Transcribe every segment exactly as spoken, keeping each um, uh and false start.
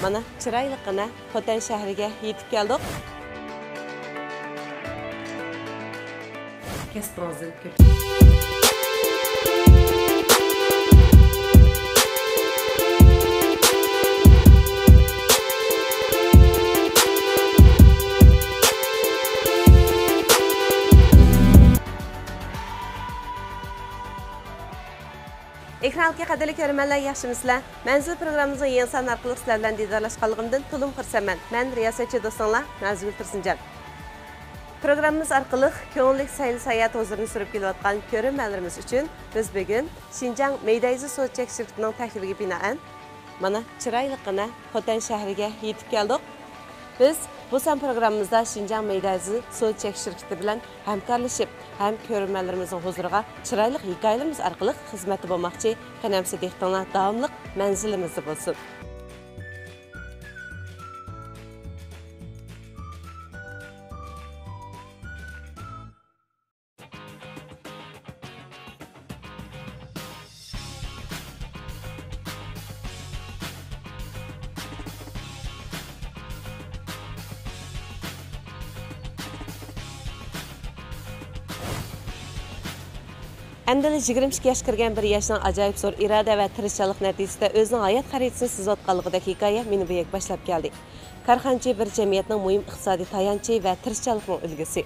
مانا، چىرايلىققىنا خوتەن شەھىرىگە يېتىپ كەلدۇق. كەسپىڭىزدىن كۆپ. ئېكران ئالدىدىكى قەدىرلىك كۆرۈرمەنلەر، ياخشىمۇسىلەر؟ مەنزىل پروگراممىمىزنىڭ يېڭى سانى ئارقىلىق سىلەر بىلەن دىدارلاشقانلىقىمدىن تولىمۇ خۇرسەنمەن. مەن رىياسەتچى دوستۇڭلار نازىگۈل تۇرسۇنجان. پروگراممىمىز ئارقىلىق كۆڭۈللۈك سەيلە-ساياھەت ھۇزۇرىنى سۈرۈپ كېلىۋاتقان كۆرۈرمەنلىرىمىز ئۈچۈن بىز بۈگۈن شىنجاڭ مېيدايزى سودا چەك شىركىتىنىڭ تەكلىپىگە بىنائەن، مانا، چىرايلىققىنا خوتەن شەھىرىگە يېتىپ كەلدۇق. بىز بۇ سان پروگراممىمىزدا شىنجاڭ مېيدايزى سودا چەك شىركىتى بىلەن ھەمكارلىشىپ، ھەم كۆرۈرمەنلىرىمىزنىڭ ھۇزۇرىغا چىرايلىق ھېكايىلىرىمىز ئارقىلىق خىزمەتتە بولماقچى. قېنى ئەمىسە دىققىتىڭلار داۋاملىق مەنزىلىمىزدە بولسۇن. ئەمدىلا يىگىرمە ئىككى ياشقا كىرگەن بىر ياشنىڭ ئاجايىپ زور ئىرادە ۋە تىرىشچانلىق نەتىجىسىدە ئۆزىنىڭ ھايات خەرىتىسىنى سىزىۋاتقانلىقىدەك ھېكايە مېنى بۇ يەرگە باشلاپ كەلدى. كارخانىچى بىر جەمئىيەتنىڭ مۇھىم ئىقتىسادىي تايانچى ۋە تىرىشچانلىقنىڭ ئۈلگىسى.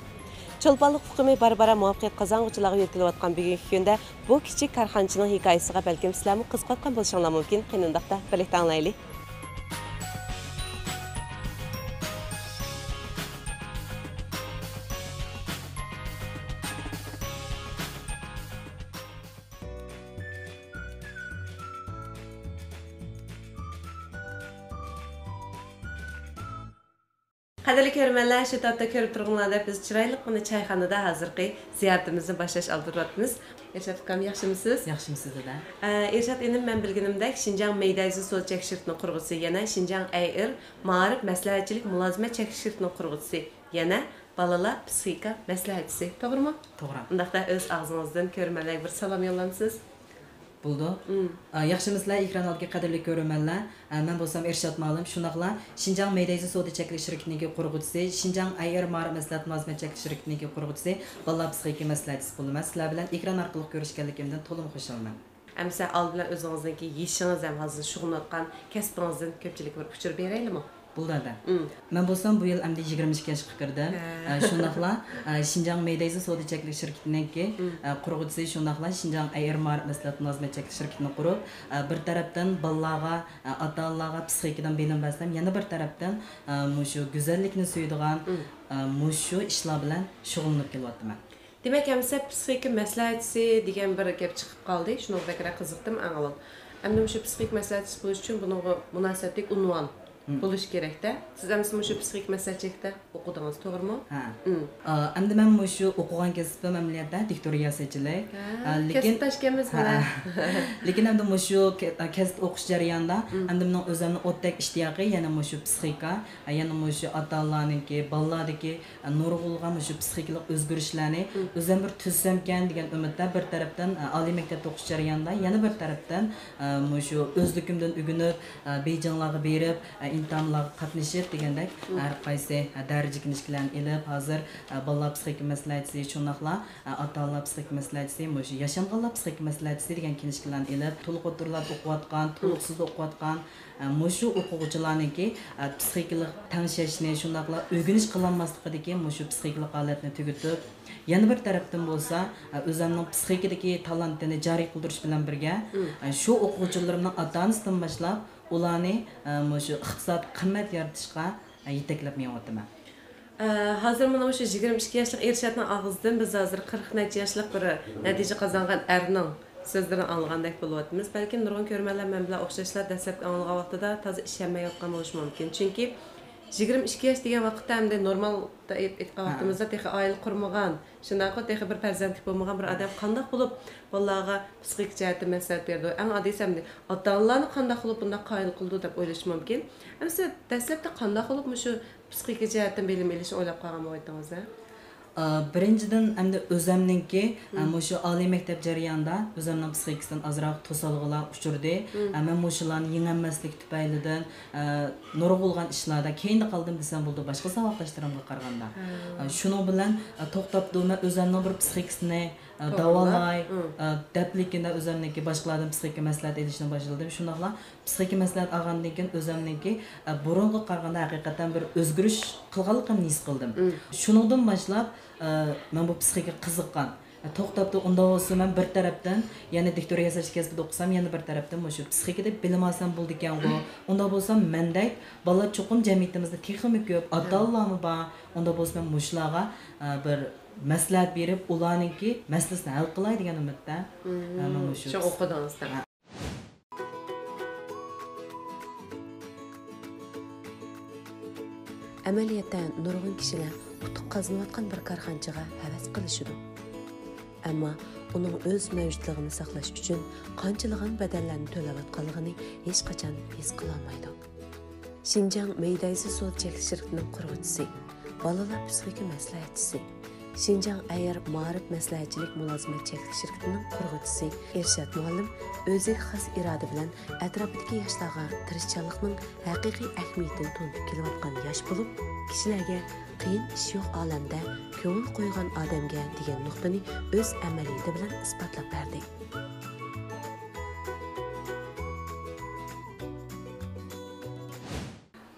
چولپانلىق ئۇقۇمى بارا-بارا مۇۋەپپەقىيەت قازانغۇچىلارغا يۆتكىلىۋاتقان بۈگۈنكى كۈندە بۇ كىچىك كارخانىچىنىڭ ھېكايىسىغا بەلكىم سىلەرمۇ قىزىقىۋاتقان بولۇشۇڭلار مۇمكىن. قېنى ئۇنداقتا بىرلىكتە ئاڭلايلى. قەدىرلىك كۆرۈرمەنلەر، شۇ تاپتا كۆرۈپ تۇرغىنىڭلاردەك بىز چىرايلىققىنا چايخانىدا ھازىرقى زىيارىتىمىزنى باشلاش ئالدىدا تۇرۇۋاتىمىز. ئىرشات ئۇكام، ياخشىمۇسىز؟ ياخشىمۇسىز، دادا؟ ئە، ئىرشات ئىنىم، مەن بىلگىنىمدەك، شىنجاڭ مېيدايزى سودا چەك شىركىتىنىڭ قۇرغۇچىسى، يەنە شىنجاڭ ئەيئىر مائارىپ مەسلىھەتچىلىك مۇلازىمەت چەكلىك شىركىتىنىڭ قۇرغۇچىسى، يەنە بالىلار پسىخىكا مەسلىھەتچىسى، توغرىمۇ؟ توغرا. ئۇنداقتا ئۆز ئاغزىڭىزدىن كۆرۈرمەنلەرگە بىر سالام يوللامسىز؟ بولىدۇ. مم. ئا، ياخشىمۇسىلەر، ئېكران ئالدىدىكى قەدىرلىك كۆرۈرمەنلەر؟ ئا، مەن بولسام ئىرشات مالىم، شۇنداقلا شىنجاڭ مېيدەيزى سودا چەكلىك شىركىتىنىڭكى قۇرغۇچىسى، شىنجاڭ ئەيئىر مائارىپ مەسلىھەت مۇلازىمەت چەكلىك شىركىتىنىڭكى قۇرغۇچىسى، بالىلار پسىخىكا مەسلىھەتچىسى بولىمەن. سىلەر بىلەن ئېكران ئارقىلىق كۆرۈشكەنلىكىمدىن تولىمۇ خۇشالمەن. ئەمىسە ئالدى بىلەن ئۆزىڭىزنىڭكى يېشىڭىز ھەم ھازىر شۇغۇللىنىۋاتقان كەسپىڭىزدىن كۆپچىلىككە بىر ئۇچۇر بېرەيلىمۇ؟ بولدى، دادا. مم. مەن بولسام بۇ يىل ئەمدى يىگىرمە ئىككى ياشقا كىردىم. ھە. ئە، شۇنداقلا، ئە، شىنجاڭ مېيدەيزى سودا چەكلىك شىركىتىنىڭكى، مم، ئە، قۇرغۇچىسى، شۇنداقلا شىنجاڭ ئەيئىر مائارىپ مەسلىھەت مۇلازىمەت چەكلىك شىركىتىنى قۇرۇپ، ئە، بىر تەرەپتىن بالىلارغا، ئە، ئاتا-ئانىلارغا پسىخىكىدىن بىلىم بەرسەم، يەنە بىر تەرەپتىن، ئە، مۇشۇ گۈزەللىكنى سۆيىدىغان، مم، ئە، مۇشۇ ئىشلار بىلەن شۇغۇللىنىپ كېلىۋاتىمەن. دېمەك، ئەمىسە پسىخىكا مەسلىھەتچىسى دېگەن بىر گەپ چىقىپ قالدى. شۇنىڭغا بەكرەك قىزىقتىم ئەڭ ئاۋۋال. ئەمدى مۇشۇ پسىخىكا مەسلىھەتچىسى بولۇش ئۈچۈن بۇنىڭغا مۇناسىۋەتلىك ئۇنۋان، مم، بولۇشى كېرەكتە. سىز ئەمىسە مۇشۇ پسىخىكا مەسلىھەتچىلىكتە ئوقۇدىڭىز، توغرىمۇ؟ ھە. مم. ئا، ئەمدى مەن مۇشۇ ئوقۇغان كەسپىم ئەمەلىيەتتە دىكتور رىياسەتچىلىك. ھە، ئا، لېكىن، كەسىپداشكەنمىز، ھە، بىلەن. لېكىن ئەمدى مۇشۇ كە-، كەسىپ ئوقۇش جەريانىدا، مم، ئەمدى مېنىڭ ئۆزۈمنىڭ ئوتتەك ئىشتىياقى يەنە مۇشۇ پسىخىكا، يەنە مۇشۇ ئاتا-ئانىلارنىڭكى، بالىلاردىكى نۇرغۇنلىغان مۇشۇ پسىخىكىلىق ئۆزگىرىشلەرنى، مم، ئۆزۈم بىر تۈزسەمكەن دېگەن ئۈمىدتە بىر تەرەپتىن، ئالىي مەكتەپتە ئوقۇش جەريانىدا يەنە بىر تەرەپتىن، مۇشۇ ئۆزلۈكۈمدىن ئۆگىنىپ، بېيجىڭلارغا بېرىپ، ئىمتىھانلارغا قاتنىشىپ دېگەندەك، مم، ھەر قايسى دەرىجە كىنىشكىلەرنى ئېلىپ، ھازىر بالىلار پسىخىكا مەسلىھەتچىسى، شۇنداقلا ئاتا-ئانىلار پسىخىكا مەسلىھەتچىسى، مۇشۇ ياشانغانلار پسىخىكا مەسلىھەتچىسى دېگەن كىنىشكىلەرنى ئېلىپ، تولۇق ئوتتۇرىلاردا ئوقۇۋاتقان، مم، تولۇقسىزدا ئوقۇۋاتقان، ئە، مۇشۇ ئوقۇغۇچىلارنىڭكى، ئە، پسىخىكىلىق تەڭشەشنى، شۇنداقلا ئۆگىنىش قىلالماسلىقىدىكى مۇشۇ پسىخىكىلىق ھالەتنى تۈگىتىپ، يەنە بىر تەرەپتىن بولسا، ئە، ئۆزۈمنىڭ پسىخىكىدىكى تالانتىنى جارى قىلدۇرۇش بىلەن بىرگە، مم، ئە، شۇ ئوقۇغۇچىلىرىمنىڭ ئاتا-ئانىسىدىن باشلاپ، ئۇلارنى، ئە، مۇشۇ ئىقتىسادىي قىممەت يارىتىشقا، ئە، يېتەكلەپ مېڭىۋاتىمەن. ئە، ھازىر مانا مۇشۇ يىگىرمە ئىككى ياشلىق ئىرشاتنىڭ ئاغزىدىن بىز ھازىر قىرىق نەچچە ياشلىق بىر نەتىجە قازانغان ئەرنىڭ سۆزلىرىنى ئاڭلىغاندەك بولۇۋاتىمىز. بەلكىم نۇرغۇن كۆرۈرمەنلەر مەن بىلەن ئوخشاشلا دەسلەپكى ئاڭلىغان ۋاقتىدا تازا ئىشەنمەيۋاتقان بولۇشى مۇمكىن. چۈنكى يىگىرمە ئىككى ياش دېگەن ۋاقىتتا ئەمدى نورمال ئېيتقان، ھە، ۋاقتىمىزدا تېخى ئائىلە قۇرمىغان، شۇنداققۇ تېخى بىر پەرزەنتلىك بولمىغان بىر ئادەم قانداق بولۇپ بالىلارغا پسىخىك جەھەتتىن مەسلىھەت بېرىدۇ؟ ئەڭ ئاددىيسى ئەمدى ئاتا-ئانىلارنى قانداق قىلىپ بۇنداق قايىل قىلىدۇ دەپ ئويلىشى مۇمكىن. ئەمىسە دەسلەپتە قانداق قىلىپ مۇشۇ پسىخىكا جەھەتتىن بىلىم ئېلىشنى ئويلاپ قالغان بولغىيتىڭىز، ھە؟ ئا، بىرىنچىدىن، ئەمدى ئۆزەمنىڭكى، ئا، مم. مۇشۇ ئالىي مەكتەپ جەريانىدا ئۆزەمنىڭ پسىخىكىسىدىن ئازراق توسالغۇلار ئۇچرىدى. مم. ئا، مەن مۇشۇلارنى يېڭەلمەسلىك تۈپەيلىدىن، ئا، نۇرغۇنلىغان ئىشلاردا كەينىدە قالدىم دېسەم بولىدۇ، باشقا ساۋاقداشلىرىمغا قارىغاندا. ھە. ئا، شۇنىڭ بىلەن، ئا، توختاپتۇ، مەن ئۆزەمنىڭ بىر پسىخىكىسىنى، ئا، توغرىلاپ. داۋالاي، مم. ئا، دەپلىكىندە ئۆزەمنىڭكى باشقىلاردىن پسىخىكا مەسلىھەت ئېلىشنى باشلىدىم. شۇنداقلا پسىخىكا مەسلىھەت ئالغاندىن كېيىن ئۆزەمنىڭكى، ئە، بۇرۇنقىغا قارىغاندا ھەقىقەتەن بىر ئۆزگىرىش قىلغانلىقىمنى ھېس قىلدىم. مم. شۇنىڭدىن باشلاپ، ئە، مەن بۇ پسىخىكىغا قىزىققان. ئە، توختاپتۇ، ئۇنداق بولسا مەن بىر تەرەپتىن يەنە دىكتورىيە ياساش كەسپىدە ئوقۇسام، يەنە بىر تەرەپتىن مۇشۇ پسىخىكىدا بىلىم ئالسام بولىدىكەنغۇ. ئۇنداق بولسا مەندەك بالىلار چوقۇم جەمئىيىتىمىزدە تېخىمۇ كۆپ، ئاتا-ئانىلارمۇ بار. ئۇنداق بولسا مەن مۇشۇلارغا، ئە، بىر مەسلىھەت بېرىپ، ئۇلارنىڭكى مەسىلىسىنى ھەل قىلاي دېگەن ئۈمىدتە. مم. ئە، مەن مۇشۇ شۇ ئوقۇدىڭىز. ئەمەلىيەتتە نۇرغۇن كىشىلەر ئۇتۇق قازىنىۋاتقان بىر كارخانىچىغا ھەۋەس قىلىشىدۇ. ئەمما ئۇنىڭ ئۆز مەۋجۇتلۇقىنى ساقلاش ئۈچۈن قانچىلىغان بەدەللەرنى تۆلەۋاتقانلىقىنى ھېچقاچان ھېس قىلالمايدۇ. شىنجاڭ مېيدايسى سودا چەكلىك شىركىتىنىڭ قۇرغۇچىسى، بالىلار پسىخىكا مەسلىھەتچىسى، شىنجاڭ ئەير مائارىپ مەسلىھەتچىلىك مۇلازىمەت چەكلىك شىركىتىنىڭ قۇرغۇچىسى ئىرشات مۇئەللىم ئۆزىگە خاس ئىرادە بىلەن ئەتراپىدىكى ياشلارغا تىرىشچانلىقنىڭ ھەقىقىي ئەھمىيىتىنى تونۇتۇپ كېلىۋاتقان ياش بولۇپ، كىشىلەرگە قىيىن ئىش يوق ئالەمدە كۆڭۈل قويغان ئادەمگە دېگەن نۇقتىنى ئۆز ئەمەلىيىتى بىلەن ئىسپاتلاپ بەردى.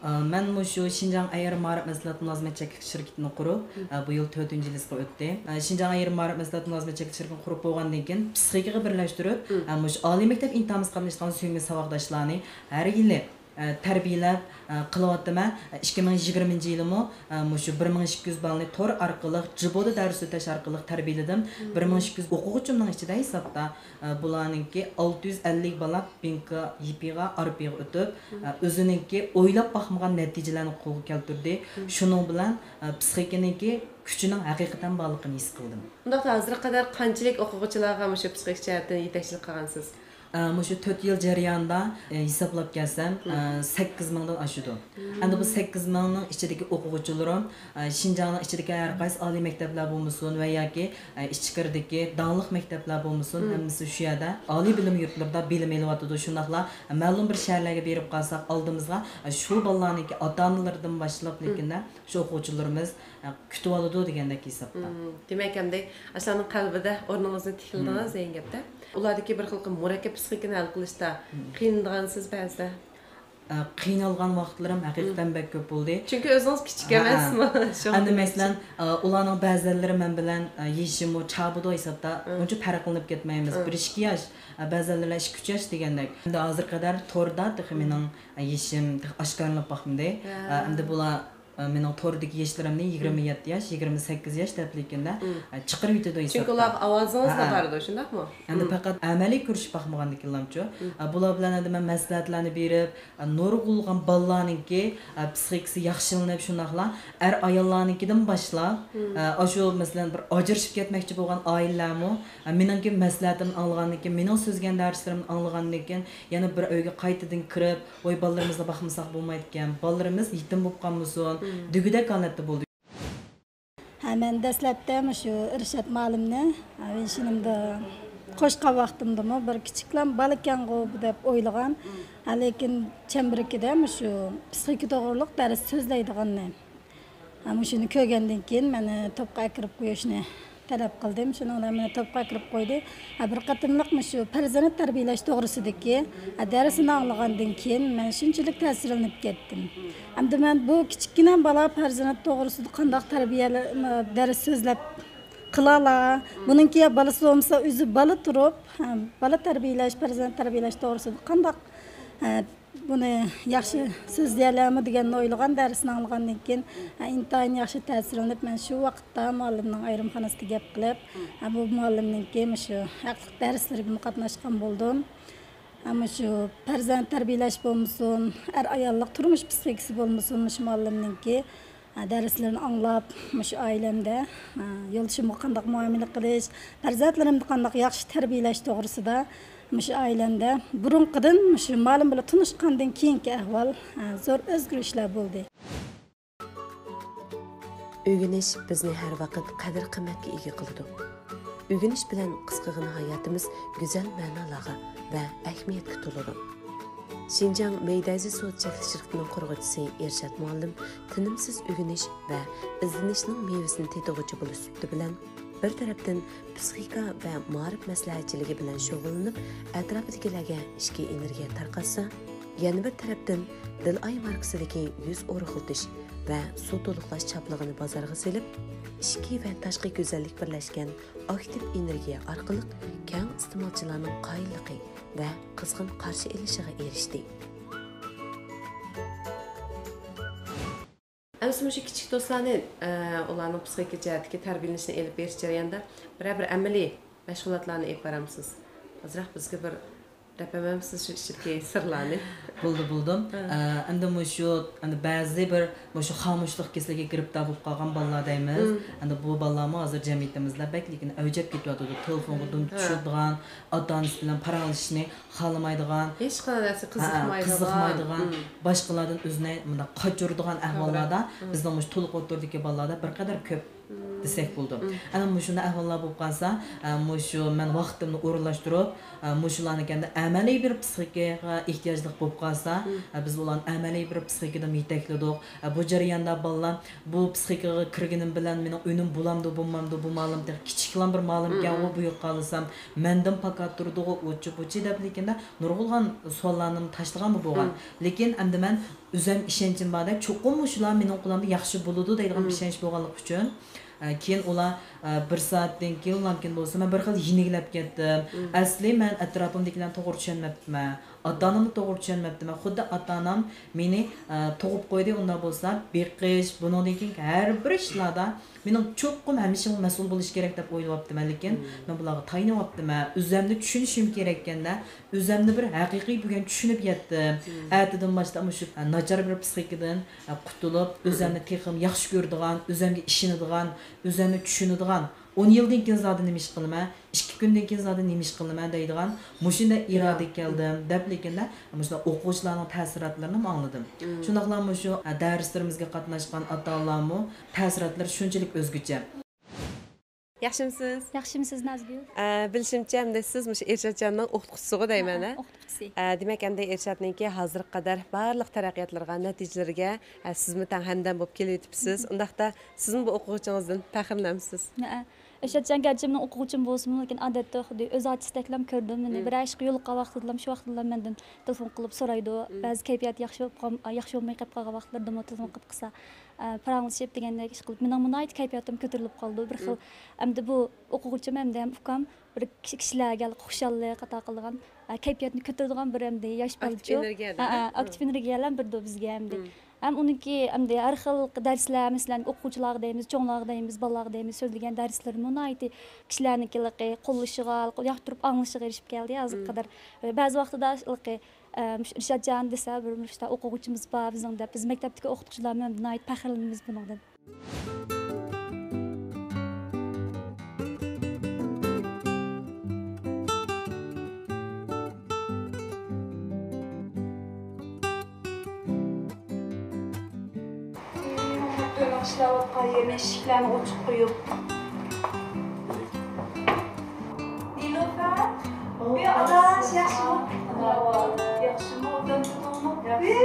ئا، مەن مۇشۇ شىنجاڭ ئەير مائارىپ مەسلىھەت مۇلازىمەت چەكلىك شىركىتىنى قۇرۇپ، مم. ئا، بۇ يىل تۆتىنچى يىلىسىغا ئۆتتى. ئا، شىنجاڭ ئەير مائارىپ مەسلىھەت مۇلازىمەت چەكلىك شىركىتىنى قۇرۇپ بولغاندىن كېيىن، پسىخىكىغا بىرلەشتۈرۈپ، مم. ئا، مۇشۇ ئالىي مەكتەپ ئىمتىھانىمىزغا قاتنىشىدىغان سۆيۈملۈك ساۋاقداشلارنى ھەر يىلى، ئا، تەربىيەلەپ، ئا، قىلىۋاتىمەن. ئىككى مىڭ يىگىرمىنچى يىلىمۇ، ئا، مۇشۇ بىر مىڭ ئىككى يۈز بالنى تور ئارقىلىق، جىبودا دەرس ئۆتەش ئارقىلىق تەربىيەلىدىم. مم. بىر مىڭ ئىككى يۈز ئوقۇغۇچىمنىڭ ئىچىدە ھېسابتا، ئە، بۇلارنىڭكى ئالتە يۈز ئەللىك بالا بىنكا يىپىغا، ئارپىغا ئۆتۈپ، مم. ئە، ئۆزىنىڭكى ئويلاپ باقمىغان نەتىجىلەرنى قولغا كەلتۈردى. مم. شۇنىڭ بىلەن، ئە، پسىخىكىنىڭكى كۈچىنىڭ ھەقىقەتەن بارلىقىنى ھېس قىلدىم. ئۇنداقتا ھازىرغا قەدەر قانچىلىك ئوقۇغۇچىلارغا مۇشۇ پسىخىك جەھەتتىن يېتەكچىلىك قىلغانسىز؟ ئە، مۇشۇ تۆت يىل جەريانىدا، ئە، ھېسابلاپ كەلسەم، مم. ئە، سەككىز مىڭدىن ئاشىدۇ. مم. ئەمدى بۇ سەككىز مىڭنىڭ ئىچىدىكى ئوقۇغۇچىلىرىم، ئە، شىنجاڭنىڭ ئىچىدىكى ھەر قايسى ئالىي مەكتەپلەر بولمىسۇن ۋە ياكى، ئە، ئىچكىرىدىكى داڭلىق مەكتەپلەر بولمىسۇن، مم. ھەممىسى شۇ يەردە ئالىي بىلىم يۇرتلىرىدا بىلىم ئېلىۋاتىدۇ. شۇنداقلا مەلۇم بىر شەھەرلەرگە بېرىپ قالساق، ئالدىمىزغا، ئە، شۇ بالىلارنىڭكى ئاتا-ئانىلىرىدىن باشلاپ، مم. لېكىن شۇ ئوقۇغۇچىلىرىمىز، ئە، كۈتۈۋالىدۇ دېگەندەك ھېسابتا. مم. دېمەك، ئەمدى ئاشۇلارنىڭ قەلبىدە ئورنىڭىزنى تىكلىدىڭىز مم. دېگەن گەپتە. ئۇلاردىكى بىر خىل مۇرەككەپ پسىخىكىنى ھەل قىلىشتا مم. قىينىلغانسىز بەزىدە؟ ئە، قىينالغان ۋاقىتلىرىم ھەقىقەتەن مم. بەك كۆپ بولدى. چۈنكى ئۆزىڭىز كىچىك ھە، ئەمەسمۇ؟ ھە. شۇڭا ئەمدى دېمەكچى. مەسىلەن، ئە، ئۇلارنىڭ بەزىلىرى مەن بىلەن، ئە، يېشىمۇ چابىدۇ ھېسابتا، مم. ئۇنچە پەرقلىنىپ كەتمەيمىز. مم. بىر ئىككى ياش، ئە، بەزىلىرى ئىككى ئۈچ ياش دېگەندەك. ئەمدى ھازىرغا قەدەر توردا تېخى مم. مېنىڭ، ئە، يېشىم تېخى ئاشكارىلىنىپ باقمىدى. ھە. ئە، ئەمدى بۇلار ئە، مېنىڭ توردىكى ياشلىرىمنى يىگىرمە يەتتە ياش، يىگىرمە سەككىز ياش دەپلىكىندە، مم. ئە، چىقىرىۋېتىدۇ چۈنكى ھېسابتا. ئۇلارغا ئاۋازىڭىز ھە، ھە. بارىدۇ، شۇنداقمۇ؟ ئەمدى مم. پەقەت ئەمەلىي كۆرۈشۈپ باقمىغاندىكىنلامچۇ؟ مم. ئە، بۇلار بىلەن ئەمدى مەن مەسلىھەتلەرنى بېرىپ، ئە، نۇرغۇنلىغان بالىلارنىڭكى، ئە، پسىخىكىسى ياخشىلىنىپ، شۇنداقلا ئەر ئاياللارنىڭكىدىن باشلاپ، مم. ئە، ئاشۇ مەسىلەن بىر ئاجرىشىپ كەتمەكچى بولغان ئائىلىلەرمۇ، ئە، مېنىڭكى مەسلىھەتىمنى ئاڭلىغاندىن كېيىن، مېنىڭ سۆزلىگەن دەرسلىرىمنى ئاڭلىغاندىن كېيىن، يەنە بىر ئۆيگە قايتىدىن كىرىپ، ۋاي، بالىلىرىمىزنى باقمىساق بولمايدىكەن، بالىلىرىمىز يېتىم بولۇپ قالمىسۇن، مم. دېگۈدەك ھالەتتە بولدى. ھە، مەن دەسلەپتە مۇشۇ ئىرشات مۇئەللىمنى، ھە، يېشىمدا قوشقان ۋاقتىمدىمۇ بىر كىچىكلا بالىكەنغۇ دەپ ئويلىغان. مم. ھە، لېكىن چەمبىرىكىدە مۇشۇ پسىخىكا توغرۇلۇق دەرس سۆزلەيدىغاننى، ھە، مۇشۇنى كۆرگەندىن كېيىن مېنى توپقا ئەكىرىپ قويۇشنى تەلەپ قىلدىم. شۇنىڭ بىلەن مېنى توپقا ئەكىرىپ قويدى. ھە، بىر قېتىملىق مۇشۇ پەرزەنت تەربىيەلەش توغرىسىدىكى، ھە، دەرسىنى ئاڭلىغاندىن كېيىن مەن شۇنچىلىك تەسىرلىنىپ كەتتىم. ئەمدى مەن بۇ كىچىككىنە بالا پەرزەنت توغرىسىدا قانداق تەربىيەلە-، دەرس سۆزلەپ قىلالا؟ بۇنىڭكى يا بالىسى بولمىسا، ئۆزى بالا تۇرۇپ، ھە، بالا تەربىيەلەش، پەرزەنت تەربىيەلەش توغرىسىدا قانداق، ھە، بۇنى ياخشى سۆزلىيەلەرمۇ دېگەننى ئويلىغان، دەرسنى ئاڭلىغاندىن كېيىن، ھە، ئىنتايىن ياخشى تەسىرلىنىپ، مەن شۇ ۋاقىتتا مۇئەللىمنىڭ ئايرىمخانىسىدا گەپ قىلىپ، ھە، بۇ مۇئەللىمنىڭكى مۇشۇ ھەقلىق دەرسلىرىگىمۇ قاتناشقان بولدۇم. ھە، مۇشۇ پەرزەنت تەربىيەلەش بولمىسۇن، ئەر-ئاياللىق تۇرمۇش پسىخىكىسى بولمىسۇن، مۇشۇ مۇئەللىمنىڭكى دەرسلىرىنى ئاڭلاپ، مۇشۇ ئائىلەمدە، ئە، يولدىشىمغا قانداق مۇئامىلە قىلىش، پەرزەنتلىرىمنى قانداق ياخشى تەربىيەلەش توغرىسىدا مۇشۇ ئائىلەمدە بۇرۇنقىدىن مۇشۇ مۇئەللىم بىلەن تونۇشقاندىن كېيىنكى ئەھۋال، ئە، زور ئۆزگىرىشلەر بولدى. ئۆگىنىش بىزنى ھەر ۋاقىت قەدىر-قىممەتكە ئىگە قىلىدۇ. ئۆگىنىش بىلەن قىسقىغىنە ھاياتىمىز گۈزەل مەنىلەرگە ۋە ئەھمىيەتكە تولىدۇ. شىنجاڭ مېيدەيزى سودا چەكلىك شىركىتىنىڭ قۇرغۇچىسى ئىرشات مۇئەللىم تىنىمسىز ئۆگىنىش ۋە ئىزدىنىشنىڭ مېۋىسىنى تېتىغۇچى بولۇش سۈپىتى بىلەن، بىر تەرەپتىن پىسخىكا ۋە مائارىپ مەسلىھەتچىلىكى بىلەن شۇغۇللىنىپ، ئەتراپىدىكىلەرگە ئىچكى ئېنېرگىيە تارقاتسا، يەنە بىر تەرەپتىن دىل ئاي ماركىسىدىكى يۈز ئورۇقلىتىش ۋە سۇ تولۇقلاش چاپلىقىنى بازارغا سېلىپ، ئىچكى ۋە تاشقى گۈزەللىك بىرلەشكەن ئاكتىپ ئېنېرگىيە ئارقىلىق كەڭ ئىستېمالچىلارنىڭ قايىللىقى ۋە قىزغىن قارشى ئېلىشىغا ئېرىشتى. ئەمىسە مۇشۇ كىچىك دوستلارنى، ئە، ئۇلارنىڭ پسىخىكا جەھەتتىكى تەربىيەلىنىشىنى ئېلىپ بېرىش جەريانىدا بىرەر بىر ئەمەلىي مەشغۇلاتلارنى ئېلىپ بارامسىز؟ ئازراق بىزگە بىر دەپ بەرمەمسىز شۇ ئىچىدىكى سىرلارنى؟ بولدى، بولدى. ھە. ئە، ئەمدى مۇشۇ، ئەمدى بەزى بىر مۇشۇ خامۇشلۇق كېسىلىگە گىرىپتار بولۇپ قالغان بالىلار دەيمىز. مم. ئەمدى بۇ بالىلارمۇ ھازىر جەمئىيىتىمىزدە بەكلىكىنى ئەۋجەپ كېتىۋاتىدۇ. تېلېفونغا دۇم ھە. چۈشۈرىدىغان، ئاتا-ئانىسى بىلەن پاراڭلىشىشنى خالىمايدىغان، ھېچقانداق نەرسىگە ھە، قىزىقمايدىغان. قىزىقمايدىغان، مم. باشقىلاردىن ئۆزىنى مۇنداق قاچۇرىدىغان توغرا. ئەھۋاللاردا مم. بىزنىڭ مۇشۇ تولۇق ئوتتۇرىدىكى بالىلاردا بىر قەدەر كۆپ مم. دېسەك بولىدۇ. مم. ئەنە مۇشۇنداق ئەھۋاللار بولۇپ قالسا، ئە، مۇشۇ مەن ۋاقتىمنى ئورۇنلاشتۇرۇپ، ئە، مۇشۇلارنى كەندە ئەمەلىي بىر پسىخىكىغا ئېھتىياجلىق بولۇپ قالسا، مم. ئە، بىز ئۇلارنى ئەمەلىي بىر پسىخىكىدىن يېتەكلىدۇق. ئە، بۇ جەرياندا بالىلار بۇ پسىخىكىغا كىرگىنىم بىلەن مېنىڭ ئۈنۈم بولامدۇ، بولمامدۇ، بولمالىم، تېخى كىچىكلا بىر مالىمكەنغۇ، مم. بۇ يوقالسام، مەندىن پاكار تۇرىدىغۇ، ئۇچۇ-بۇچى دەپلىكىندە نۇرغۇنلىغان سوئاللارنىمۇ تاشلىغانمۇ بولغان. مم. لېكىن ئەمدى مەن ئۆزۈم ئىشەنچىم باردەك، چوقۇم مۇشۇلار مېنىڭ قولۇمدا ياخشى بولىدۇ دەيدىغان مم. ئىشەنچ بولغانلىقى ئۈچۈن، ئە، كېيىن ئۇلار، ئە، بىر سائەتتىن كېيىن، ئۇلارنىڭكىن بولسا، مەن بىر خىل يېنىكلەپ كەتتىم. مم. ئەسلى مەن ئەتراپىمدىكىلەرنى توغرا چۈشەنمەپتىمەن. ئاتا-ئانامنى توغرا چۈشەنمەپتىمەن. خۇددى ئاتا-ئانام مېنى، ئە، تۇغۇپ قويدى، ئۇنداق بولسا بېقىش، بۇنىڭدىن كېيىنكى ھەر بىر ئىشلاردا مېنىڭ چوقۇم ھەممە ئىشىمغا مەسئۇل بولۇش كېرەك دەپ ئويلاۋاپتىمەن. لېكىن مم. مەن بۇلارغا تايىنىۋاپتىمەن. ئۆزۈمنى چۈشىنىشىم كېرەككەندە، ئۆزۈمنى بىر ھەقىقىي بۈگۈن چۈشىنىپ يەتتىم. مم. ئەتىدىن باشلاپ مۇشۇ، ئە، ناچار بىر پسىخىكىدىن، ئە، قۇتۇلۇپ، مم. ئۆزۈمنى تېخىمۇ ياخشى كۆرىدىغان، ئۆزۈمگە ئىشىنىدىغان، ئۆزۈمنى چۈشىنىدىغان، ئون يىلدىن كېيىن زادى نېمە ئىش قىلىمەن؟ ئىككى كۈندىن كېيىن زادى نېمە ئىش قىلىمەن دەيدىغان مۇشۇنداق ئىرادىگە كەلدىم دەپلىكىندە، مۇشۇنداق ئوقۇغۇچىلارنىڭ تەسىراتلىرىنىمۇ ئاڭلىدىم. مم. شۇنداقلا مۇشۇ، ئە، دەرسلىرىمىزگە قاتناشقان ئاتا-ئانىلارمۇ تەسىراتلىرى شۇنچىلىك ئۆزگىچە. ياخشىمۇسىز؟ ياخشىمۇسىز، نازگۈل؟ ئە، بىلىشىمچە، ئەمدى سىز مۇشۇ ئىرشاتجاننىڭ ئوقۇتقۇچىسىغۇ دەيمەن، ھە، ھە؟ ئوقۇتقۇچىسى. ئە، دېمەك، ئەمدى ئىرشاتنىڭكى ھازىرغا قەدەر بارلىق تەرەققىياتلىرىغا، نەتىجىلىرىگە، ئە، سىزمۇ تەڭ ھەمدەم بولۇپ كېلىۋېتىپسىز. مم. ئۇنداقتا سىزمۇ بۇ ئوقۇغۇچىڭىزدىن پەخىرلىنەمسىز؟ ھە. ئىرشاتجان گەرچە مېنىڭ ئوقۇغۇچىم بولسىمۇ، لېكىن ئادەتتە خۇددى ئۆز ئاچىسىدەكلا كۆرىدۇ مېنى. مم. بىرەر ئىشقا يولۇققان ۋاقتىدىلا، شۇ ۋاقتىدىلا مەندىن تېلېفون قىلىپ سورايدۇ. مم. بەزى كەيپىياتى ياخشى بولۇپ قال-، ياخشى بولماي قېلىپ قالغان ۋاقىتلىرىدىمۇ تېلېفون قىلىپ قىلسا، ئە، پاراڭلىشىپ دېگەندەك ئىش قىلىپ، مېنىڭمۇ ناھايىتى كەيپىياتىم كۆتۈرۈلۈپ قالىدۇ. بىر خىل، مم. ئەمدى بۇ ئوقۇغۇچىم ئەمدى ھەم ئۇكام بىر كىشى-، كىشىلەرگە خۇشاللىق ئاتا قىلىدىغان، ئە، كەيپىياتنى كۆتۈرىدىغان بىر ئەمدى ياش بالىچۇ. ئاكتىپ ئېنېرگىيە دە، ھە، ھە، ھە. ئاكتىپ ئېنېرگىيەلەر بېرىدۇ بىزگە ئەمدى. مم. ھەم ئۇنىڭكى ئەمدى ھەر خىل دەرسلەر، مەسىلەن، ئوقۇغۇچىلارغا دەيمىز، چوڭلارغا دەيمىز، بالىلارغا دەيمىز، سۆزلىگەن دەرسلىرىمۇ ناھايىتى كىشىلەرنىڭكى ياقتۇرۇپ ئاڭلىشىغا ئېرىشىپ كەلدى ھازىرغا مم. قەدەر. بەزى ۋاقتىدا ھېلىقى ئە، مۇشۇ ئىرشاتجان دېسە، بىر مۇشۇنداق ئوقۇغۇچىمىز بار بىزنىڭ دەپ، بىز مەكتەپتىكى ئوقۇتقۇچىلارمۇ ناھايىتى پەخىرلىنىمىز بۇنىڭدىن. ئۆينىڭ ئىشلەۋاتقان يېرىنى، ئىشىكلەرنى ئوچۇق قويۇپ. نىلۇفەر، ئۇي، ئاداش، ياخشىمۇ؟ ياخشىمۇ، ئوبدان تۇردۇڭمۇ؟ ئۇي،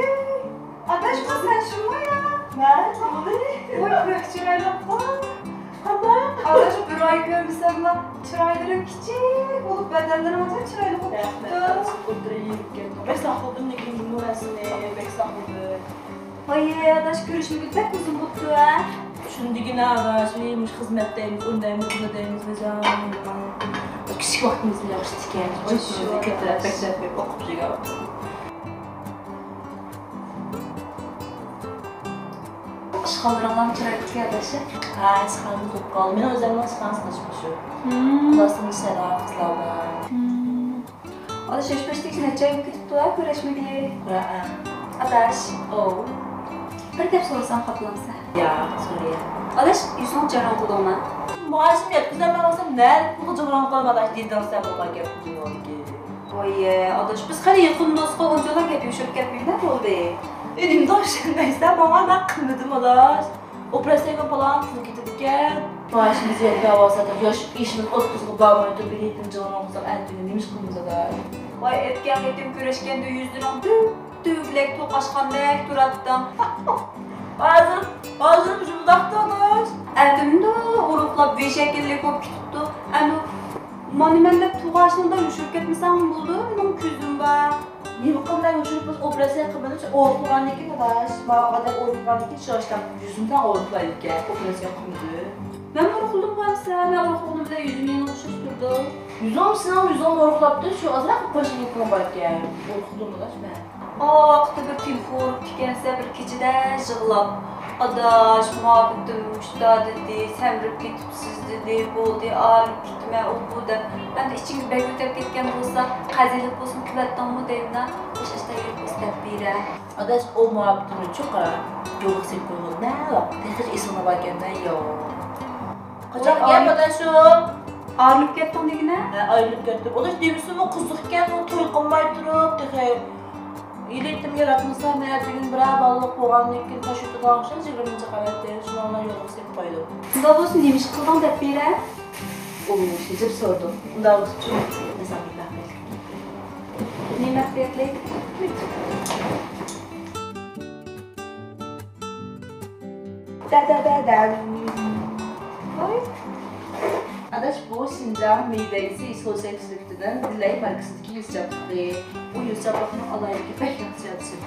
ئاداش، بۇ سەن شۇمۇ يا؟ مەن، بولدى. ۋاي، كۆك چىرايلىققۇ. قانداق؟ ئاداش، بىر ئاي كۆرمىسەملا، چىرايلىرىڭ كىچىك بولۇپ، بەدەنلىرىڭ ئاجايىپ چىرايلىق بولۇپ كېتىپتۇ. رەھمەت، ئوتتۇرا يېيىپ كەتتىم. بەك ساقلىدىم، لېكىن بۇ نەرسىنى بەك ساقلىدىم. ۋاي، ئاداش، كۆرۈشمىگىلى بەك ئۇزۇن بوپتۇ ھە؟ شۇندىگىنە ئاداش، ئەي، مۇشۇ خىزمەت دەيمىز، ئۇنى دەيمىز، بۇنى دەيمىز، ۋەجان. كىچىك ۋاقتىمىزدا ياخشى ئىكەن. ۋاي، شۇ كۆتۈرۈپ، ئاداش. بەكرەك بېرىپ ئوقۇپ يۈرگەن. ئىشخانىلىرىڭلارمۇ چىرايلىق ئىكەن، ئاداش. ھە، ئىشخانىمىز بولۇپ قالدى. مېنىڭ ئۆزۈمنىڭ ئىشخانىسىدا ئىش بۇ. مم. كىلاسىمدا سەدە قىزلار بار. مم. ئاداش، ھېچ بەشتىكى نەچچە ئاي بولۇپ كېتىپتۇ ھە، كۆرۈشمىگىلى. ھە، ھە. ئاداش. ئوۋ. بىر گەپ سورىسام خاپىلامسەن؟ ياق، سورىيە. ئاداش، يۈزۈڭ جاران قىلدىڭما؟ مائاشىمنى يەتكۈزەلمەي قالسام، نەدىن پۇلغا جاران قىلىمەن ئاداش، دېدىڭ سەن بۇ گەپنى جۇمۇدىكى. ۋاي، ئاداش، بىز خېلى يېقىن دوستقا ئۇنچىۋالا گەپ يوشۇرۇپ كەتمىگىنە بولدى. ئىنىمدە ئىشەنمەيسەن ماڭا، مەن قىلمىدىم ئاداش. ئوپېراتسىيەگە پالان قىزىپ كېتىدىكەن. مائاشىمىز يەتمەي ئاۋارە ساتاق، ياش ئېشىمىز ئوتتۇزغا بارمايدۇ، بىر يېتىم جىغىنىڭ قىزىغا ئەنتىگە نېمە ئىش قىلىمىز ئادا؟ ۋاي، ئۆتكەن قېتىم كۆرۈشكەندە يۈزلىرىڭ دۈ-، دۈگىلەك توقاشقاندەك تۇراتتىڭ. ھازىر، ھازىر مۇشۇنداق تونۇش. ئەتىمدۇ ئورۇقلاپ ۋى شەكىللىك بولۇپ كېتىپتۇ. ئەمدى مانا مەن دەپ تۇغاشىڭدا يوشۇرۇپ كەتمىسەڭ بولىدۇ، مېنىڭ كۆزۈم بار. نېمە قىلماي يوشۇرۇپ بولسا ئوپېراتسىيە قىلمىدىم، ئورۇقلىغاندىن كېيىن ئاداش، ماۋۇ ئادەم ئورۇقلىغاندىن كېيىن شۇ ئاشتاق يۈزۈمدىن ئورۇقلايدىكەن، ئوپېراتسىيە قىلمىدىم. مەن ئورۇقلىدىم قارىسا، مەن ئورۇقلىغىنىم بىلەن يۈزۈم يەنە ئوخشاش تۇرىدۇ. يۈزۈڭ سېنىڭ يۈزۈڭ ئورۇقلاپتۇ، شۇ ئازراق قوشۇن يېپىڭ باركەن. ئورۇقلىدىم ئاداش مەن. ئاۋاقىتتا بىر تېلېفون ئۇرۇپتىكەنسە، بىر كېچىدە يىغلاپ، ئاداش، مۇھەببىتىم مۇشتا دېدى، سەمرىپ كېتىپسىز دېدى، بولدى، ئايرىلىپ كېتىمەن، ئۇ بۇ دەپ. ئەمدى ئىچىڭگە بەك ئۆتەپ كەتكەن بولسا، قەزىلىك بولسۇن، كۈلۈۋەتتىڭمۇ دەيمەن، ئوخشاش تەبىئەت بولسا دەپ بېرە. ئاداش، ئۇ مۇھەببىتىمنى چوقۇرا يولغا سېلىپ قويغىلى نە ۋاقىت، تېخىچە ئېسىڭدە باركەن دە، ياق. قاچان ئايرىلىپ، ئاداش، ئۇ؟ ئايرىلىپ كەتتىڭ دېگىنە؟ ھە، ئايرىلىپ كەتتىم. ئۇنىڭ نېمىسىمۇ قىزىق ئىكەن، ئۇ توي قىلماي تۇرۇپ، تېخى ئېلىتىم ياراتمىسا، مەن بۈگۈن بىرەر بالىلىق بولغاندىن كېيىن تاش ئۆتىدىغان ئوخشاش يىگىرمىنچى قەۋەتتە شۇنىڭ بىلەن يولغا سېلىپ قويدۇم. ئۇنداق بولسا نېمە ئىش قىلدىڭ دەپ بېرە؟ ئۇ شىجىپ سورىدى. ئۇنداق بولسا نېمە مەخپىيەتلىك؟ دەدەدەدەم. ۋاي. ئاداش، بۇ شىنجاڭ مېيدەيسى سوسەك شىركىتىنىڭ دىلەي ماركىسىدىكى يۈز چاپلىقى. بۇ يۈز چاپلىقنىڭ ئالاھىدىلىكى بەك ياخشى ئادىشىم.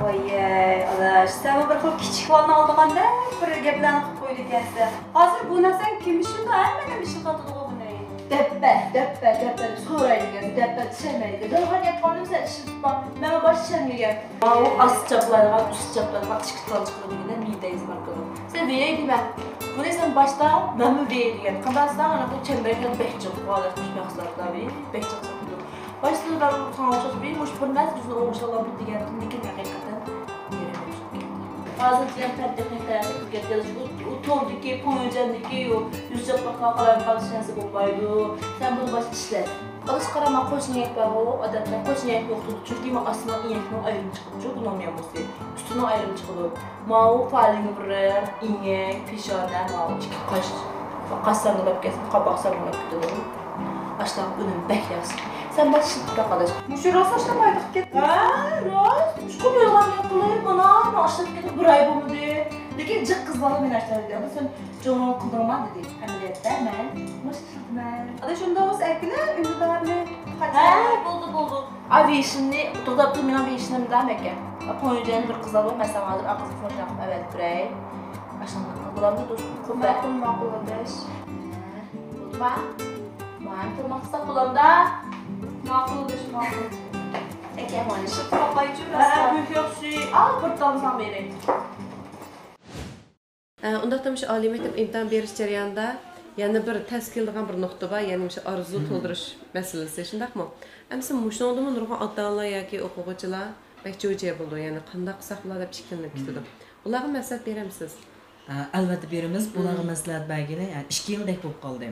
ۋايەي، ئاداش، سەنمۇ بىر خىل كىچىك بالىنى ئالىدىغاندەك بىر گەپلەرنى قىلىپ قويىدىكەنسەن. ھازىر بۇ نەرسەڭ كىم ئىشلىتىدۇ، ھەممە نېمە ئىشلىتىۋاتىدىغۇ بۇنى. دەپپە، دەپپە، دەپپە دەپ سورايدىكەن، دەپپە چۈشەنمەيدىكەن. يالغان گەپ قىلمىسەن، ئىشلىتىپ باق. مەن باشتا چۈشەنمىگەن. ماۋۇ ئاستى چاپلايدىغان، ئۈستى چاپلايدىغان ئىككى تال چىقىدۇ دېگەندە مېيدەيز ماركىدىن. سەن ۋېرەي دېمە. بۇنى سەن باشتا مەنمۇ ۋېرەي دېگەن. قانداق دېسەڭ، ئانا بۇ چەمبەرەكلەر بەك جىق، بۇ ئادەم مۇشۇ مەھسۇلاتلار بەك جىق ساتىدۇ. باشتا دادام ساڭا ئوخشاش بىر مۇشۇ بىر نەرسە يۈزىنى ئوڭشالامدۇ دېگەنتىم، لېكىن ھەقىقەتەن ھازىرچە يەنە پەن تېخنىكا تەرەققىي قىلىپ كەتكەن. ئۇ، ئۇ توردىكى، پوڭيۈجەندىكى، ئۇ يۈز چاپلاققا قاراپ قالىش نەرسە بولمايدۇ. سەن بۇنى باشتا ئىشلەت. ئاداش قارا، مانا قوشنا يەك بارغۇ، ئادەتتە قوشنا يەك ئوخشىتىدۇ، چۈنكى مانا ئاستىنىڭ ئىيەكنىڭ ئايرىمى چىقىدۇ، بۇنىڭ مەن بولسا ئۈستىنىڭ ئايرىمى چىقىدۇ. ماۋۇ فالىنگۋېر، ئىڭەك، پېشانە، ماۋۇ ئىككى قاش، قاش ساڭگىلاپ كەتسە، قاپاق ساڭگىلاپ كېتىدۇ. ئاشۇنداق ئۈنۈم بەك ياخشى. سەن باشتا ئىشلىتىپ باق ئاداش. مۇشۇ راست ئاشۇنداق مايلىق كەتتى. ھە، راست. مۇشۇ يالغان گەپ قىلىپ، مانا مەن ئاشۇنداق كېتىپ بىر ئاي بولمىدى. لېكىن جىق قىز بالا مېنى ئاشۇنداق دېدى. سەن جۇڭغا قىلدىڭما دېدى. ئەمەلىيەتتە مەن مۇشۇ ئاداش، ئۇنداق بولسا ئەكىلە ئۈندىدارنى. ھە، بولدى، بولدى. ئا، ۋېيشىننى، توختاپ تۇر، مېنىڭ ۋېيشىنىمدا مەكە. پوڭيۈجەننى بىر قىزلار بار، مەن ساڭا ھازىر ئا قىزنى فوشاق قىلىپ ئەۋەتىپ بېرەي. ئاشۇنداق بولامدۇ، دوستۇم؟ ماقۇل، ماقۇل، ئاداش. بولدىما؟ ماڭا تاماق قىلساق بولامدا؟ ماقۇل، ئاداش، ماقۇل. ئەكەم، مانا شۇ تاماق بايچۇ، ھە، راست. بەك ياخشى. ئا، بىر تال ساڭا بېرەي. ئە، ئۇنداقتا مۇشۇ ئالىي مەكتەپ ئىمتىھان بېرىش جەريانىدا يەنە بىر تەس كېلىدىغان بىر نۇقتا بار، يەنى مۇشۇ ئارزۇ تولدۇرۇش مەسىلىسى، شۇنداقمۇ؟ ئەمىسە مۇشۇنىڭدىمۇ نۇرغۇن ئاتا-ئانىلار ياكى ئوقۇغۇچىلار بەك جۇجيە بولىدۇ، يەنى قانداق قىلساق بولار دەپ ئىككىلىنىپ كېتىدۇ. ئۇلارغا مەسلىھەت بېرەمسىز؟ ئە، ئەلۋەتتە بېرىمىز. بۇلارغا مەسلىھەت بەرگىلى، ئە، ئىككى يىلدەك بولۇپ قالدى.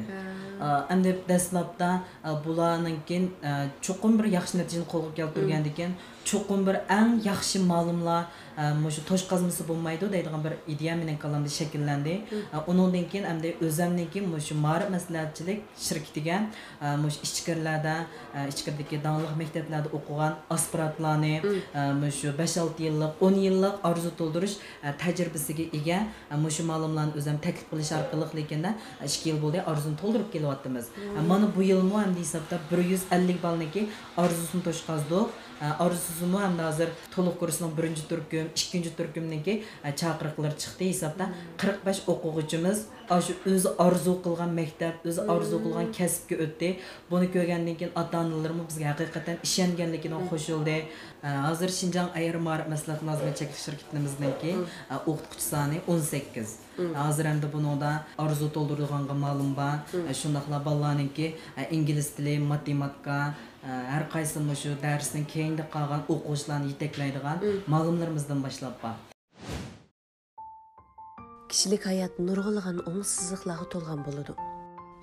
ئە، ئەمدى دەسلەپتە، ئە، بۇلارنىڭكىن، ئە، چوقۇم بىر ياخشى نەتىجىنى قولغا كەلتۈرگەندىكىن، چوقۇم بىر ئەڭ ياخشى مالىملار، ئە، مۇشۇ توش قازمىسا بولمايدۇ دەيدىغان بىر ئىدىيە مېنىڭ كاللامدا شەكىللەندى. ئە، ئۇنىڭدىن كېيىن ئەمدى ئۆزەمنىڭكى مۇشۇ مائارىپ مەسلىھەتچىلىك شىركىتىگە، ئە، مۇشۇ ئىچكىرىلەردە، ئە، ئىچكىرىدىكى داڭلىق مەكتەپلەردە ئوقۇغان ئاسپىرانتلارنى، ئە، مۇشۇ بەش-ئالتە يىللىق، ئون يىللىق ئارزۇ تولدۇرۇش، ئە، تەجرىبىسىگە ئىگە، ئە، مۇشۇ مالىملارنى ئۆزەم تەكلىپ قىلىش ئارقىلىق، لېكىن، ئە، ئىككى يىل بولدى ئارزۇنى تولدۇرۇپ كېلىۋاتىمىز. ئە، مانا بۇ يىلمۇ ئەمدى ھېسابتا بىر يۈز ئەللىك بالىنىڭكى ئارزۇسىنى توشقازدۇق. ئە، ئارزۇسىمۇ ئەمدى ھازىر تولۇق كۇرسنىڭ بىرىنچى تۈركۈم، ئىككىنچى تۈركۈمنىڭكى، ئە، چاقىرىقلىرى چىقتى. ھېسابتا قىرىق بەش ئوقۇغۇچىمىز ئاشۇ ئۆزى ئارزۇ قىلغان مەكتەپ، ئۆزى ئارزۇ قىلغان كەسىپكە ئۆتتى. بۇنى كۆرگەندىن كېيىن ئاتا-ئانىلىرىمۇ بىزگە ھەقىقەتەن ئىشەنگەنلىكىنىڭ قوشۇلدى. ئە، ھازىر شىنجاڭ ئايرىم مائارىپ مەسلىھەت مۇلازىمەت چەكلىك شىركىتىمىزنىڭكى، ئە، ئوقۇتقۇچى سانى ئون سەككىز. ھازىر ئەمدى بۇنىڭدا ئارزۇ تولدۇرىدىغانغا مالىم بار. ئە، شۇنداقلا بالىلارنىڭكى، ئە، ئىنگلىز تىلى، ماتېماتىكا، ئە، ھەر قايسى مۇشۇ دەرسنىڭ كەينىدە قالغان ئوقۇغۇچىلارنى يېتەكلەيدىغان مالىملىرىمىزدىن باشلاپ بار. كىشىلىك ھايات نۇرغۇنلىغان ئوڭۇشسىزلىقلارغا تولغان بولىدۇ.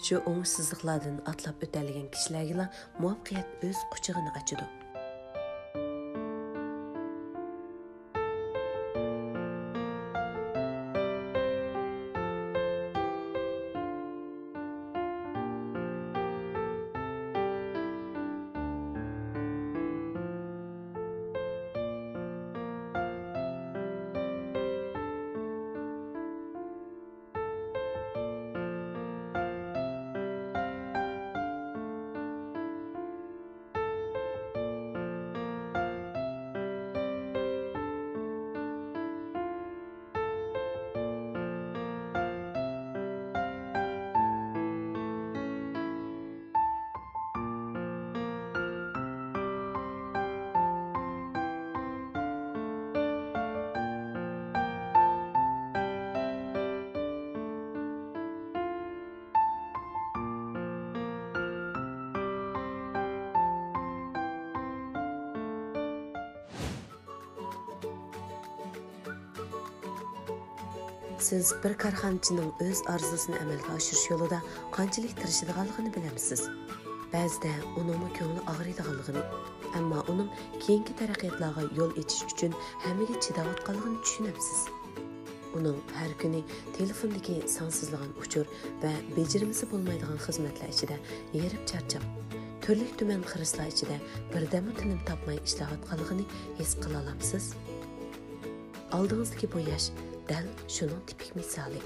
شۇ ئوڭۇشسىزلىقلاردىن ئاتلاپ ئۆتەلىگەن كىشىلەرگىلا مۇۋەپپەقىيەت ئۆز قۇچىقىنى ئاچىدۇ. سىز بىر كارخانىچىنىڭ ئۆز ئارزۇسىنى ئەمەلگە ئاشۇرۇش يولىدا قانچىلىك تىرىشىدىغانلىقىنى بىلەمسىز. بەزىدە ئۇنىڭمۇ كۆڭلى ئاغرىيدىغانلىقىنى، ئەمما ئۇنىڭ كېيىنكى تەرەققىياتلارغا يول ئېچىش ئۈچۈن ھەممىگە چىداۋاتقانلىقىنى چۈشىنەمسىز. ئۇنىڭ ھەر كۈنى تېلېفوندىكى سانسىزلىغان ئۇچۇر ۋە بېجىرمىسە بولمايدىغان خىزمەتلەر ئىچىدە ھېرىپ چارچاپ، تۈرلۈك-تۈمەن خىرىسلار ئىچىدە بىردەممۇ تىنىم تاپماي ئىشلەۋاتقانلىقىنى ھېس قىلالامسىز؟ ئالدىڭىزدىكى بۇ ياش دەل شۇنىڭ تىپىك مىسالى.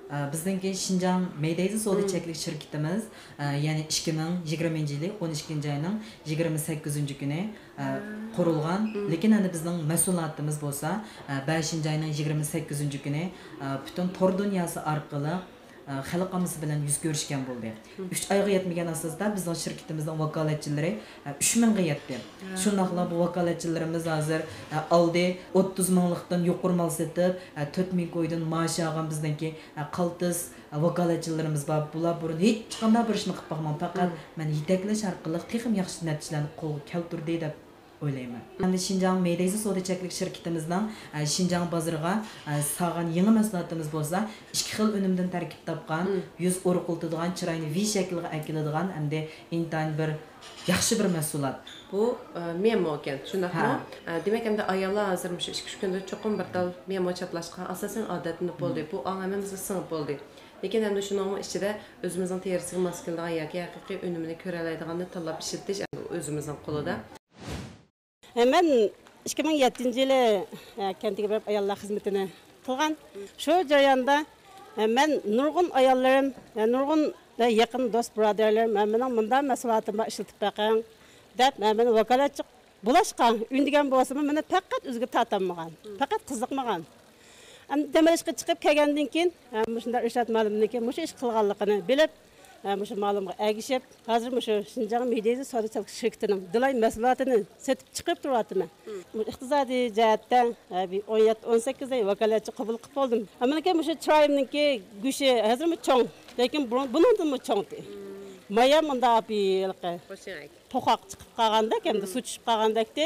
ئە، بىزنىڭكى شىنجاڭ مېيدېيزى سودا چەكلىك شىركىتىمىز، ئە، يەنى ئىككى مىڭ يىگىرمىنچى يىلى ئون ئىككىنچى ئاينىڭ يىگىرمە سەككىزىنچى كۈنى، ئە، قۇرۇلغان. لېكىن ئەمدى بىزنىڭ مەھسۇلاتىمىز بولسا، ئە، بەشىنچى ئاينىڭ يىگىرمە سەككىزىنچى كۈنى، ئە، پۈتۈن تور دۇنياسى ئارقىلىق، ئە، خەلق ئاممىسى بىلەن يۈز كۆرۈشكەن بولدى. ئۈچ ئايغا يەتمىگەن ئاساستا بىزنىڭ شىركىتىمىزنىڭ ۋاكالەتچىلىرى، ئە، ئۈچ مىڭغا يەتتى. شۇنداقلا بۇ ۋاكالەتچىلىرىمىز ھازىر، ئە، ئالدى ئوتتۇز مىڭلىقتىن يۇقىرى مال سېتىپ، ئە، تۆت مىڭ كويدىن مائاش ئالغان بىزنىڭكى ئە، قالتىس، ئە، ۋاكالەتچىلىرىمىز بار. بۇلار بۇرۇن ھېچقانداق بىر ئىشنى قىلىپ باقمىغان. پەقەت مەن يېتەكلەش ئارقىلىق تېخىمۇ ياخشى نەتىجىلەرنى قولغا كەلتۈردى دەپ ئويلايمەن. ئەمدى شىنجاڭ مېيدېيزى سودا چەكلىك شىركىتىمىزنىڭ، ئە، شىنجاڭ بازىرىغا، ئە، سالغان يېڭى مەھسۇلاتىمىز بولسا، ئىككى خىل ئۈنۈمدىن تەركىب تاپقان، يۈز ئورۇقلىتىدىغان، چىراينى ۋى شەكلىگە ئەكېلىدىغان ھەمدە ئىنتايىن بىر ياخشى بىر مەھسۇلات. بۇ، ئە، مېمو ئىكەن، شۇنداقمۇ؟ ھە. ئە، دېمەك، ئەمدى ئاياللار ھازىر مۇشۇ ئىككى-ئۈچ كۈندە چوقۇم بىر تال مېمو چاپلاشقا ئاساسەن ئادەتلىنىپ بولدى. بۇ ئاڭ ھەممىمىزگە سىڭىپ بولدى. لېكىن ئەمدى شۇنىڭمۇ ئىچىدە ئۆزىمىزنىڭ تېرىسىگە ماس كېلىدىغان ياكى ھەقىقىي ئۈنۈمنى كۆرەلەيدىغاننى تاللاپ ئىشلىتىش ئەمدى ئۆزىمىزنىڭ قولىدا. مەن ئىككى مىڭ يەتتىنچى يىلى، ئە، كەنتكە بېرىپ ئاياللار خىزمىتىنى قىلغان. شۇ جەرياندا، ئە، مەن نۇرغۇن ئاياللىرىم، ئە، نۇرغۇن، ئە، يېقىن دوست بۇرادەرلىرىم، ئە، مېنىڭ مۇنداق مەھسۇلاتىم بار، ئىشلىتىپ بېقىڭ، دەپ، ئە، مېنى ۋاكالەتچى بولۇشقا ئۈندىگەن بولسىمۇ، مېنى پەقەت ئۆزىگە تارتالمىغان، پەقەت قىزىقمىغان. ئەمدى دەم ئېلىشقا چىقىپ كەلگەندىن كېيىن، ئە، مۇشۇنداق ئىرشات مۇئەللىمنىڭكى مۇشۇ ئىش قىلغانلىقىنى بىلىپ، ئە، مۇشۇ مەلۇمغا ئەگىشىپ، ھازىر مۇشۇ شىنجاڭ مېيدېيزى سودا چەكلىك شىركىتىنىڭ دىلاي مەھسۇلاتىنى سېتىپ چىقىرىپ تۇرۇۋاتىمەن. مۇشۇ ئىقتىسادىي جەھەتتە، ئە، بىر ئون يەتتە، ئون سەككىز ئاي ۋاكالەتچى قوبۇل قىلىپ بولدۇم. ئەمدىكى مۇشۇ چىرايىمنىڭكى گۆشى ھازىرمۇ چوڭ، لېكىن بۇنىڭ، بۇنىڭدىنمۇ چوڭ. مايام مۇنداق ھېلىقى توخاق چىقىپ قالغاندەك، ئەمدى سۇ چۈشۈپ قالغاندەكتى.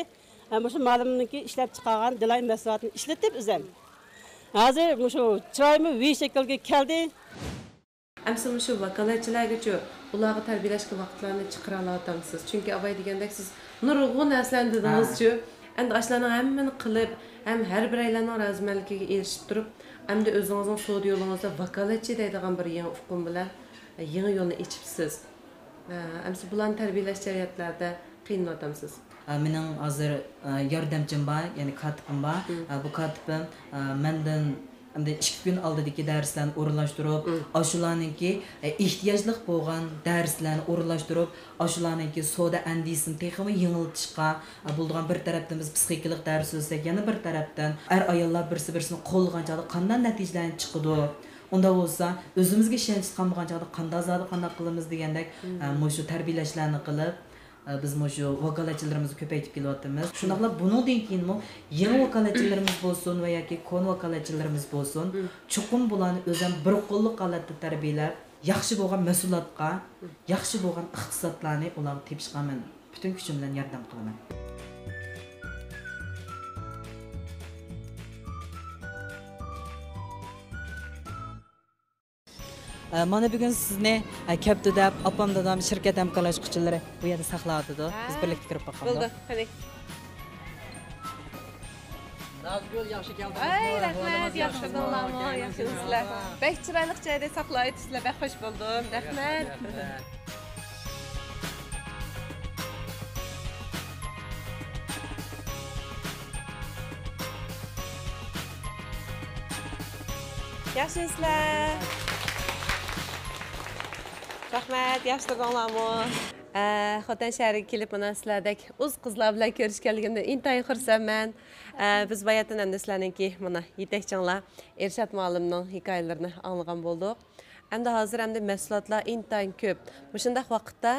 ھە، مۇشۇ مالىمنىڭكى ئىشلەپ چىقارغان دىلاي مەھسۇلاتىنى ئىشلىتىپ ئۆزۈم. ھازىر مۇشۇ چىرايىممۇ ۋى شەكىلگە كەلدى. ئەمسە مۇشۇ ۋاكالەتچىلەرگىچۇ، ئۇلارغا تەربىيەلەشكە ۋاقىتلارنى چىقىرالاۋاتامسىز؟ چۈنكى ئاۋاي دېگەندەك سىز نۇرغۇن نەرسىلەرنى دېدىڭىزچۇ. ئەمدى ئاشۇلارنىڭ ھەممىنى قىلىپ، ھەم ھەر بىرەيلەننىڭ رازىمەنلىكىگە ئېرىشىپ تۇرۇپ، ئەمدى ئۆزىڭىزنىڭ سودا يولىڭىزدا ۋاكالەتچى دەيدىغان بىر يېڭى ئۇقۇم بىلەن يېڭى يولنى ئېچىپسىز. ئە، ئەمسە بۇلارنى تەربىيەلەش جەريانلاردا قىينىلىۋاتامسىز؟ ئە، مېنىڭ ھازىر، ئە، ياردەمچىم بار، يەنى كاتىپىم بار. ئە، بۇ كاتىپىم، ئە، مەندىن ئەمدى ئىككى كۈن ئالدىدىكى دەرسلەرنى ئورۇنلاشتۇرۇپ، ئاشۇلارنىڭكى، ئە، ئېھتىياجلىق بولغان دەرسلەرنى ئورۇنلاشتۇرۇپ، ئاشۇلارنىڭكى سودا ئەندىزىسىنى تېخىمۇ يېڭىلىتىشقا، ئە، بولىدىغان بىر تەرەپتىن بىز پسىخىكىلىق دەرس ئۆتسەك، يەنە بىر تەرەپتىن ئەر-ئاياللار بىرسى-بىرسىنى قوللىغان چاغدا قانداق نەتىجىلەرنى چىقىدۇ؟ ئۇنداق بولسا، ئۆزىمىزگە ئىشەنچ قالمىغان چاغدا قانداق زادى قانداق قىلىمىز دېگەندەك، ئە، مۇشۇ تەربىيەلەشلەرنى قىلىپ، ئە، بىز مۇشۇ ۋاكالەتچىلىرىمىزنى كۆپەيتىپ كېلىۋاتىمىز. شۇنداقلا بۇنىڭدىن كېيىنمۇ يېڭى ۋاكالەتچىلىرىمىز بولسۇن ۋە ياكى كونا ۋاكالەتچىلىرىمىز بولسۇن، چوقۇم بۇلارنى ئۆزۈم بىر قوللۇق ھالەتتە تەربىيەلەپ، ياخشى بولغان مەھسۇلاتقا، ياخشى بولغان ئىقتىسادلارنى ئۇلارغا تېپىشقا مەن پۈتۈن كۈچۈم بىلەن ياردەم قىلىمەن. ئە، مانا بۈگۈن سىزنى، ئە، كەپتۇ دەپ ئاپام دادام شىركەت ھەمكارلاشقۇچىلىرى بۇ يەردە ساقلاۋاتىدۇ. بىز بىرلىكتە كىرىپ باقايلى. بولدى، قېنى. نازگۈل، ياخشى كەلدىڭىزمۇ؟ ئاي، رەھمەت، ياخشى تۇردۇڭلارمۇ؟ ياخشىمۇسىلەر؟ بەك چىرايلىق جايدا ساقلاۋېتىپسىلەر، بەك خوش بولدۇم. رەھمەت. ياخشىمۇسىلەر؟ رەھمەت، ياخشى تۇردۇڭلارمۇ؟ ئە، خوتەن شەھىرىگە كېلىپ، مانا سىلەردەك ئۇز قىزلار بىلەن كۆرۈشكەنلىكىمدىن ئىنتايىن خۇرسەنمەن. ئە، بىز باياتىن ئەمدى سىلەرنىڭكى مانا يېتەكچىڭلار ئىرشات مۇئەللىمنىڭ ھېكايىلىرىنى ئاڭلىغان بولدۇق. ئەمدى ھازىر ئەمدى مەھسۇلاتلار ئىنتايىن كۆپ. مۇشۇنداق ۋاقىتتا،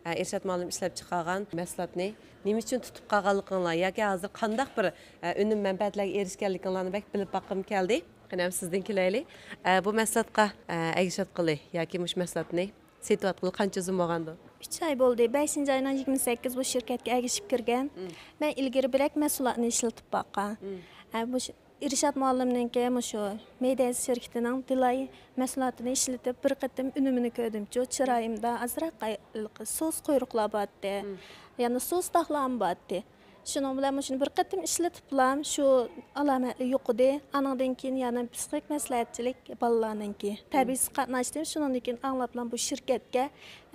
ئە، ئىرشات مۇئەللىم ئىشلەپ چىقارغان مەھسۇلاتنى نېمە ئۈچۈن تۇتۇپ قالغانلىقىڭلار ياكى ھازىر قانداق بىر، ئە، ئۈنۈم مەنپەئەتلەرگە ئېرىشكەنلىكىڭلارنى بەك بىلىپ باققۇم كەلدى. قېنى، ئەمدى سىزدىن كېلەيلى. ئە، بۇ مەھسۇلاتقا، ئە، ئەگىشىۋاتقىلى ياكى مۇشۇ مەھسۇلاتنى سېتىۋاتقىلى قانچە ئۇزۇن بولغاندۇ؟ ئۈچ ئاي بولدى. بەشىنچى ئاينىڭ يىگىرمە سەككىز بۇ شىركەتكە ئەگىشىپ كىرگەن. مم. مەن ئىلگىرى بىرەك مەھسۇلاتنى ئىشلىتىپ باققان. مم. ھە، مۇشۇ ئىرشات مۇئەللىمنىڭكى مۇشۇ مېدىيا شىركىتىنىڭ دىلاي مەھسۇلاتىنى ئىشلىتىپ، بىر قېتىم ئۈنۈمىنى كۆردۈمچۇ، چىرايىمدا ئازراق سۇس قۇيرۇقلار بارتتى. مم. يەنە سۇس داغلارمۇ بارتتى. شۇنىڭ بىلەن مۇشۇنى بىر قېتىم ئىشلىتىپلام شۇ ئالامەتلەر يوقىدى. ئانىڭدىن كېيىن يەنە پسىخىك مەسلىھەتچىلىك بالىلارنىڭكى تەربىيىسىگە قاتناشتىم. شۇنىڭدىن كېيىن ئاڭلاپلام بۇ شىركەتكە،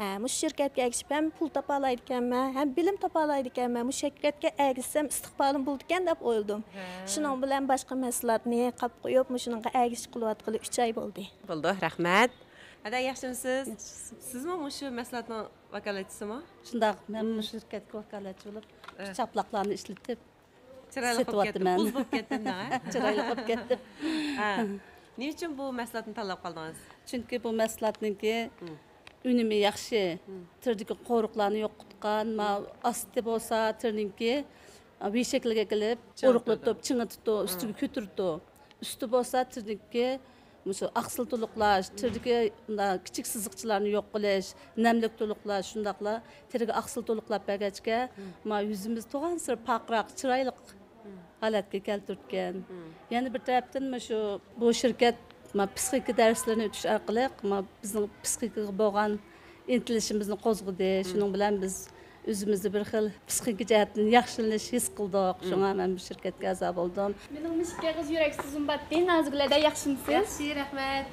ھە، مۇشۇ شىركەتكە ئەگىشىپ ھەم پۇل تاپالايدىكەنمەن، ھەم بىلىم تاپالايدىكەنمەن. مۇشۇ شىركەتكە ئەگىشسەم ئىستىقبالىم بولىدىكەن دەپ ئويلىدىم. ھە. شۇنىڭ بىلەن باشقا مەھسۇلاتنى قاپ قويۇپ مۇشۇنىڭغا ئەگىشىپ قىلىۋاتقىلى ئۈچ ئاي بولدى. بولدى، رەھمەت. ھەدە، ياخشىمۇسىز؟ ياخشى. سىزمۇ مۇشۇ مەھسۇلاتنىڭ ۋاكالەتچىسىمۇ؟ شۇنداق، مەن مۇشۇ شىركەتكە ۋاكالەتچى بولۇپ، ئە، شۇ چاپلاقلارنى ئىشلىتىپ چىرايلىق بولۇپ كەتتىم، سېتىۋاتىمەن. قۇل بولۇپ كەتتىم دەڭە. چىرايلىق بولۇپ كەتتىم. ھە. نېمە ئۈچۈن بۇ مەھسۇلاتنى تاللاپ قالدىڭىز؟ چۈنكى بۇ مەھسۇلاتنىڭكى ئۈنۈمى ياخشى. تېرىدىكى قورۇقلارنى يوقىتقان، ما ئاستى بولسا تېرىنىڭكى ۋى شەكىلگە كېلىپ، ئورۇقلىتىپ، چىڭىتىدۇ، ئۈستىگە كۆتۈرىدۇ. ئۈستى بولسا تېرىدىكى مۇشۇ ئاقسىل تولۇقلاش، تېرىدىكى مۇنداق كىچىك سىزىقچىلارنى يوق قىلىش، نەملىك تولۇقلاش، شۇنداقلا تېرىگە ئاقسىل تولۇقلاپ بەرگەچكە، ما يۈزىمىز تۇغانسېرى پارقىراق، چىرايلىق ھالەتكە كەلتۈرتكەن. يەنە بىر تەرەپتىن مۇشۇ بۇ شىركەت ما پسىخىكا دەرسلىرىنى ئۆتۈش ئارقىلىق ما بىزنىڭ پسىخىكىغا بولغان ئىنتىلىشىمىزنى قوزغىدى. شۇنىڭ بىلەن بىز ئۆزىمىزدە بىر خىل پسىخىكا جەھەتتىن ياخشىلىنىش ھېس قىلدۇق. شۇڭا مەن بۇ شىركەتكە ئەزا بولدۇم. مېنىڭ مۇشۇ ئېغىز يۈرەك سۆزۈم باتتى. نازۇگۈلەدە ياخشىمۇسىز؟ ياخشى، رەھمەت.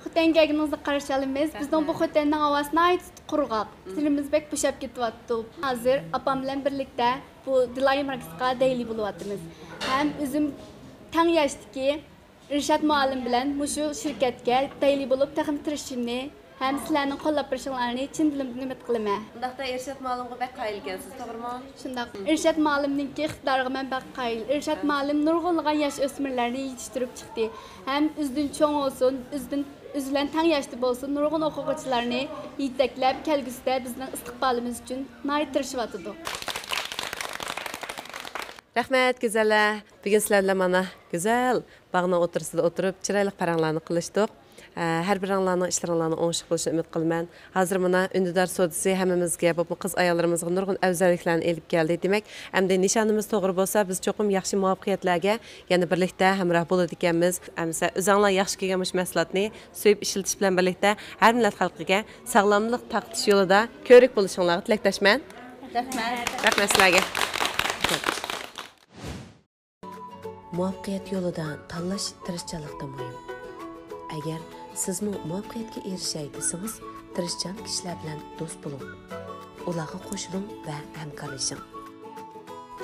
خوتەنگە كەلگىنىڭىزنى قارشى ئالىمىز. بىزنىڭ بۇ خوتەننىڭ ھاۋاسى ناھايىتى قۇرغاق. تېنىمىز بەك بوشاپ كېتىۋاتىدۇ. ھازىر ئاپام بىلەن بىرلىكتە بۇ دىلاي ماركىسىغا دەيلى بولۇۋاتىمىز. ھەم ئۆزۈم تەڭ ياشتىكى ئىرشات مۇئەللىم بىلەن مۇشۇ شىركەتكە دەيلى بولۇپ تېخىمۇ تىرىشىشىمنى ھەم سىلەرنىڭ قوللاپ بېرىشىڭلارنى چىن دىلىمدىن ئۈمىد قىلىمەن. ئۇنداقتا ئىرشات مۇئەللىمغا بەك قايىل ئىكەنسىز، توغرىمۇ؟ شۇنداق. ئىرشات مۇئەللىمنىڭكى ئىقتىدارىغا مەن بەك قايىل. ئىرشات مۇئەللىم نۇرغۇنلىغان ياش ئۆسمۈرلەرنى يېتىشتۈرۈپ چىقتى. ھەم ئۆزىدىن چوڭ بولسۇن، ئۆزىدىن، ئۆزى بىلەن تەڭ ياشتا بولسۇن، نۇرغۇن ئوقۇغۇچىلارنى يېتەكلەپ، كەلگۈسىدە بىزنىڭ ئىستىقبالىمىز ئۈچۈن ناھايىتى تىرىشىۋاتىدۇ. رەھمەت، گۈزەللەر. بۈگۈن سىلەر بىلەن مانا گۈزەل باغنىڭ ئوتتۇرىسىدا ئولتۇرۇپ، چىرايلىق پاراڭلارنى قىلىشتۇق. ئە، ھەر بىرىڭلارنىڭ ئىشلىرىڭلارنىڭ ئوڭۇشلۇق بولۇشىنى ئۈمىد قىلىمەن. ھازىر مانا ئۈندىدار سودىسى ھەممىمىزگە، بولۇپمۇ قىز-ئاياللىرىمىزغا نۇرغۇن ئەۋزەللىكلەرنى ئېلىپ كەلدى. دېمەك، ئەمدى نىشانىمىز توغرا بولسا، بىز چوقۇم ياخشى مۇۋەپپەقىيەتلەرگە يەنە بىرلىكتە ھەمراھ بولىدىكەنمىز. ئەمىسە ئۆزۈڭلار ياخشى كۆرگەن مۇشۇ مەھسۇلاتنى سۆيۈپ ئىشلىتىش بىلەن بىرلىكتە، ھەر مىللەت خەلقىگە ساغلاملىق تارقىتىش يولىدا كۆۋرۈك بولۇشۇڭلارغا تىلەكداشمەن. رەھمەت. رەھمەت سىلەرگە. مۇۋەپپەقىيەت يولىدا تاللاش تىرىشچانلىقتىن مۇھىم. ئەگەر سىزمۇ مۇۋەپپەقىيەتكە ئېرىشەي دېسىڭىز، تىرىشچان كىشىلەر بىلەن دوست بولۇڭ. ئۇلارغا قوشۇلۇڭ ۋە ھەمكارلىشىڭ.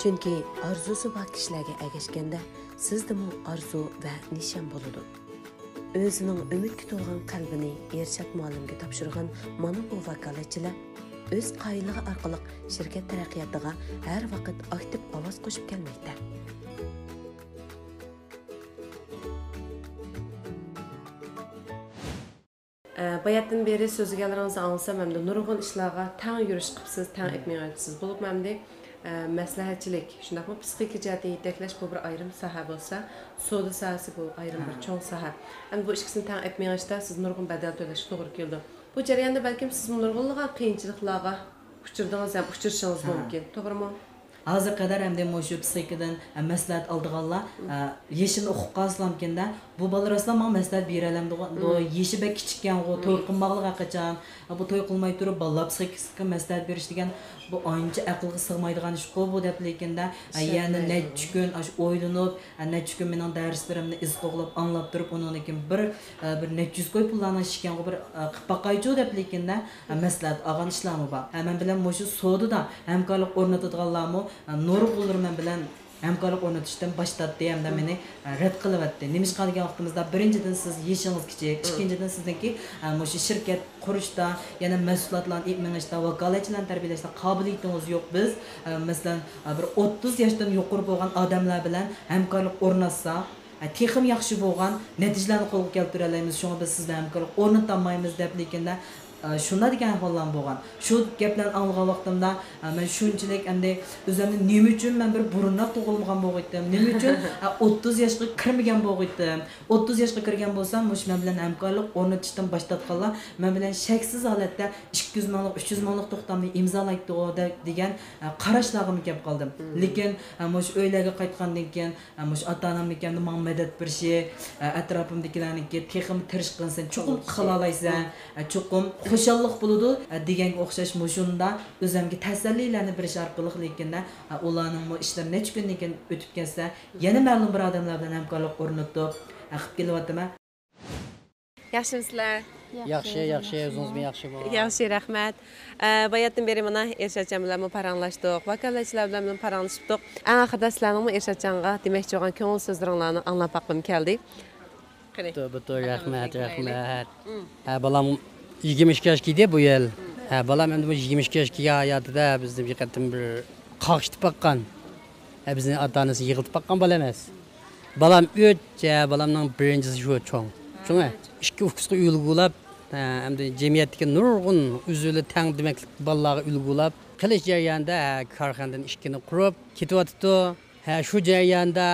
چۈنكى ئارزۇسى بار كىشىلەرگە ئەگەشكەندە، سىزدىمۇ ئارزۇ ۋە نىشان بولىدۇ. ئۆزىنىڭ ئۈمىدكە تولغان قەلبىنى ئىرشات مۇئەللىمگە تاپشۇرغان مانا بۇ ۋاكالەتچىلەر ئۆز قايىللىقى ئارقىلىق شىركەت تەرەققىياتىغا ھەر ۋاقىت ئاكتىپ ئاۋاز قوشۇپ كەلمەكتە. ئە، باياتتىن بېرى سۆزلىگەنلىرىڭىزنى ئاڭلىسام، ئەمدى نۇرغۇن ئىشلارغا تەڭ يۈرۈش قىپسىز، تەڭ ئېپ مېڭىۋاتىسىز. بولۇپمۇ ئەمدى، ئە، مەسلىھەتچىلىك، شۇنداقمۇ پسىخىكا جەھەتتىن يېتەكلەش، بۇ بىر ئايرىم ساھە بولسا، سودا ساھەسى بۇ ئايرىم بىر چوڭ ساھە. ئەمدى بۇ ئىككىسىنى تەڭ ئېپ مېڭىشتا سىز نۇرغۇن بەدەل تۆلەشكە توغرا كېلىدۇ. بۇ جەرياندا بەلكىم سىزمۇ نۇرغۇنلىغان قىيىنچىلىقلارغا ئۇچرىدىڭىز ھەم ئۇچرىشىڭىز مۇمكىن. توغرىمۇ؟ ھازىرغا قەدەر ئەمدى مۇشۇ پسىخىكىدىن، ئە، مەسلىھەت ئالىدىغانلار، ئە، يېشىنى ئۇقۇپ قالسىلامكىن-دە، بۇ بالا راستلا ماڭا مەسلىھەت بېرەلەمدىغۇ-، يېشى بەك كىچىككەنغۇ، توي قىلماقلىق ھەرقاچان، ئە، بۇ توي قىلماي تۇرۇپ بالىلار پسىخىكىسىغا مەسلىھەت بېرىش دېگەن بۇ ئانچە ئەقىلگە سىغمايدىغان ئىشقۇ بۇ دەپلىكىندە، ئە، يەنە نەچچە كۈن ئاشۇ ئويلىنىپ، ئە، نەچچە كۈن مېنىڭ دەرسلىرىمنى ئىز قوغلاپ ئاڭلاپ تۇرۇپ، ئۇنىڭدىن كېيىن بىر، ئە، بىر نەچچە يۈز كوي پۇللارنىڭ ئىشىكەنغۇ بىر، ئە، قىپ باقايچۇ دەپلىكىندە، ئە، مەسلىھەت ئالغان ئىشلارمۇ بار. ئە، مەن بىلەن مۇشۇ سودىدا ھەمكارلىق ئورنىتىدىغانلارمۇ، ئە، نۇرغۇنلىرى مەن بىلەن ھەمكارلىق ئورنىتىشتىن باش تارتتى ھەمدە مېنى، ئە، رەت قىلىۋەتتى. نېمىشقا دېگەن ۋاقتىمىزدا، بىرىنچىدىن، سىز يېشىڭىز كىچىك، ئىككىنچىدىن، سىزنىڭكى، ئە، مۇشۇ شىركەت قۇرۇشتا، يەنە مەھسۇلاتلارنى ئېلىپ مېڭىشتا، ۋاكالەتچىلەرنى تەربىيەلەشتە قابىلىيىتىڭىز يوق. بىز، ئە، مەسىلەن، ئە، بىر ئوتتۇز ياشتىن يۇقىرى بولغان ئادەملەر بىلەن ھەمكارلىق ئورناتسا، ئە، تېخىمۇ ياخشى بولغان نەتىجىلەرنى قولغا كەلتۈرەلەيمىز. شۇڭا بىز سىز بىلەن ھەمكارلىق ئورنىتالمايمىز دەپ، لېكىن ئە، شۇنداق دېگەن ئەھۋاللارمۇ بولغان. شۇ گەپلەرنى ئاڭلىغان ۋاقتىمدا، ئە، مەن شۇنچىلىك ئەمدى ئۆزۈمنى نېمە ئۈچۈن مەن بىر بۇرۇنراق تۇغۇلمىغان بولغىيتتىم؟ نېمە ئۈچۈن، ئە، ئوتتۇز ياشقا كىرمىگەن بولغىيتتىم؟ ئوتتۇز ياشقا كىرگەن بولسام، مۇشۇ مەن بىلەن ھەمكارلىق ئورنىتىشتىن باش تارتقانلار مەن بىلەن شەكسىز ھالەتتە ئىككى يۈز مىڭلىق، ئۈچ يۈز مىڭلىق توختامنى ئىمزالايتتىغۇ دە-، دېگەن، ئە، قاراشلارغىمۇ كەپ قالدىم. لېكىن، ئە، مۇشۇ ئۆيلەرگە قايتقاندىن كېيىن، ئە، مۇشۇ ئاتا-ئانامنىڭكى ماڭا مەدەت بېرىشى، ئە، ئەتراپىمدىكىلەرنىڭكى تېخىمۇ تىرىشقىنسەن، چوقۇم قىلالايسەن، ئە، چوقۇم خۇشاللىق بولىدۇ، ئە، دېگەنگە ئوخشاش مۇشۇنداق ئۆزۈمگە تەسەللىلەرنى بېرىش ئارقىلىق، لېكىن، ئە، ئۇلارنىڭمۇ ئىشلىرى نەچچە كۈندىن كېيىن ئۆتۈپ كەتسە، يەنە مەلۇم بىر ئادەملەر بىلەن ھەمكارلىق ئورنىتىپ، ئە، قىلىپ كېلىۋاتىمەن. ياخشىمۇسىلەر؟ ياخشى، ياخشى، ئۆزىڭىزمۇ ياخشىمۇ؟ ياخشى، رەھمەت. ئە، باياتتىن بېرى مانا ئىرشاتجان بىلەنمۇ پاراڭلاشتۇق، ۋاكالەتچىلەر بىلەن پاراڭلىشىپتۇق. ئەڭ ئاخىرىدا سىلەرنىڭمۇ ئىرشاتجانغا دېمەكچى بولغان كۆڭۈل سۆزلىرىڭلارنى ئاڭلاپ باققۇم كەلدى. قېنى. بۇدۇر، بۇدۇر، رەھمەت، رەھمەت. ھە، بالام يىگىرمە ئىككى ياشقا كىردى بۇ يىل. ھە، بالام ئەمدى بۇ يىگىرمە ئىككى ياشقا كىرگەن ھاياتىدا بىزنى بىر قېتىم بىر قاقشىتىپ باققان. ھە، بىزنى ئاتا-ئانىسى يىغلىتىپ باققان بالا ئەمەس. بالام ئۈچ، ھە، بالامنىڭ بىرىنچىسى شۇ چوڭ. چوڭ، ھە، ئىككى ئۇكىسىغا ئۈلگە بولاپ، ھە، ئەمدى جەمئىيەتتىكى نۇرغۇن ئۆزى بىلەن تەڭ دېمەكلىك بالىلارغا ئۈلگە بولاپ قېلىش جەريانىدا، ھە، كارخانىدىن ئىككىنى قۇرۇپ كېتىۋاتىدۇ. ھە، شۇ جەرياندا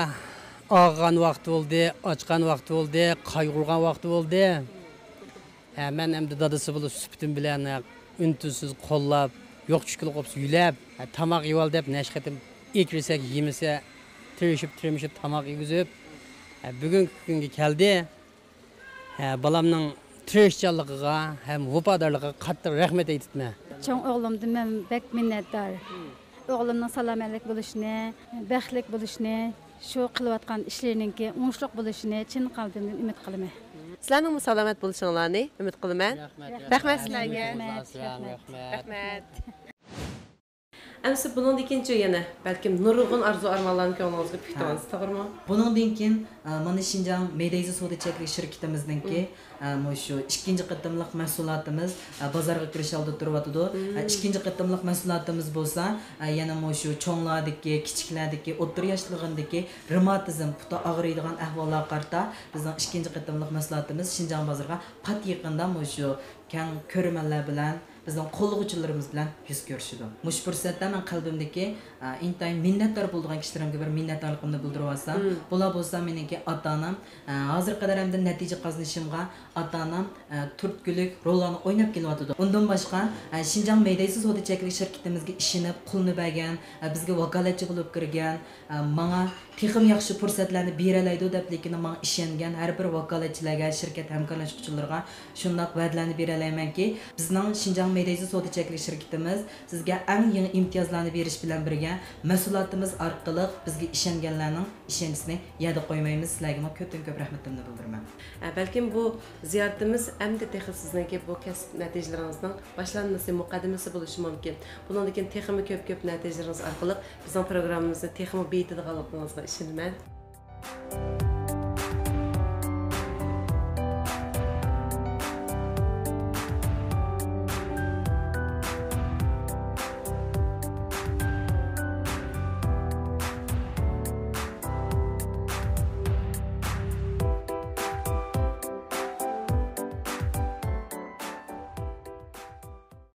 ئاغرىغان ۋاقتى بولدى، ئاچقان ۋاقتى بولدى، قايغۇرغان ۋاقتى بولدى. ھە، مەن ئەمدى دادىسى بولۇپ سۈپىتىم بىلەن، ھە، ئۈن-تىنسىز قوللاپ، يوق چۈشكىلى قوپسا يۆلەپ، ھە، تاماق يېۋال دەپ نەچچە قېتىم ئېكىرسەك يېمىسە، تىرىشىپ، تىرمىشىپ تاماق يېگۈزۈپ، ھە، بۈگۈنكى كۈنگە كەلدى. ھە، بالامنىڭ تىرىشچانلىقىغا ھەم ۋاپادارلىقىغا قاتتىق رەھمەت ئېيتىپمەن. چوڭ ئوغلۇمدىن مەن بەك مىننەتدار. ئوغلۇمنىڭ سالامەتلىك بولۇشىنى، بەختلىك بولۇشىنى، شۇ قىلىۋاتقان ئىشلىرىنىڭكى ئوڭۇشلۇق بولۇشىنى چىن قەلبىمدىن ئۈمىد قىلىمەن. سىلەرنىڭمۇ سالامەت بولۇشۇڭلارنى ئۈمىد قىلىمەن. رەھمەت، رەھمەت سىلەرگە. رەھمەت، رەھمەت. رەھمەت. ئەمىسە بۇنىڭدىن كېيىنچۇ يەنە، بەلكىم نۇرغۇن ئارزۇ-ئارمانلارنى كۆڭلىڭىزگە پۈكتۈرۈۋالىسىز، توغرىمۇ؟ بۇنىڭدىن كېيىن، ئە، مانا شىنجاڭ مېيدەيزى سودا چەكلىك شىركىتىمىزنىڭكى، ئە، مۇشۇ ئىككىنچى قېتىملىق مەھسۇلاتىمىز، ئە، بازارغا كىرىش ئالدىدا تۇرۇۋاتىدۇ. ئە، ئىككىنچى قېتىملىق مەھسۇلاتىمىز بولسا، ئە، يەنە مۇشۇ چوڭلاردىكى، كىچىكلەردىكى، ئوتتۇرا ياشلىقىندىكى رېماتىزم، پۇتى ئاغرىيدىغان ئەھۋاللارغا قارىتا بىزنىڭ ئىككىنچى قېتىملىق مەھسۇلاتىمىز شىنجاڭ بازىرىغا پات يېقىندا مۇشۇ كەڭ كۆرۈرمەنلەر بىلەن، بىزنىڭ قوللىغۇچىلىرىمىز بىلەن يۈز كۆرۈشىدۇ. مۇشۇ پۇرسەتتە مەن قەلبىمدىكى، ئە، ئىنتايىن مىننەتدار بولىدىغان كىشىلىرىمگە بىر مىننەتدارلىقىمنى بىلدۈرۈۋالسام، بۇلار بولسا مېنىڭكى ئاتا-ئانام، ئە، ھازىرغا قەدەر ھەمدە نەتىجە قازىنىشىمغا ئاتا-ئانام، ئە، تۈرتكىلىك روللارنى ئويناپ كېلىۋاتىدۇ. ئۇندىن باشقا، ئە، شىنجاڭ مەيدەيسى سودا چەكلىك شىركىتىمىزگە ئىشىنىپ، قولىنى بەرگەن، ئە، بىزگە ۋاكالەتچى بولۇپ كىرگەن، ئە، ماڭا تېخىمۇ ياخشى پۇرسەتلەرنى بېرەلەيدۇ دەپلىكىنى ماڭا ئىشەنگەن ھەر بىر ۋاكالەتچىلەرگە، شىركەت ھەمكارلاشقۇچىلىرىغا شۇنداق ۋەدىلەرنى بېرەلەيمەنكى، بىزنىڭ شىنجاڭ مېيدەيزى سودا چەكلىك شىركىتىمىز سىزگە ئەڭ يېڭى ئىمتىيازلارنى بېرىش بىلەن بىرگە، مەھسۇلاتىمىز ئارقىلىق بىزگە ئىشەنگەنلەرنىڭ ئىشەنچىسىنى يەردە قويمايمىز. سىلەرگىمۇ كۆپتىن كۆپ رەھمىتىمنى بىلدۈرىمەن. ئە، بەلكىم بۇ زىيارىتىمىز ئەمدى تېخى سىزنىڭكى بۇ كەسىپ نەتىجىلىرىڭىزنىڭ باشلانمىسى، مۇقەددىمىسى بولۇشى مۇمكىن. بۇنىڭدىن كېيىن تېخىمۇ كۆپ، كۆپ نەتىجىلىرىڭىز ئارقىلىق بىزنىڭ پروگراممىمىزنى تېخىمۇ بېيىتىدىغانلىقىڭىزغا ئىشىنىمەن.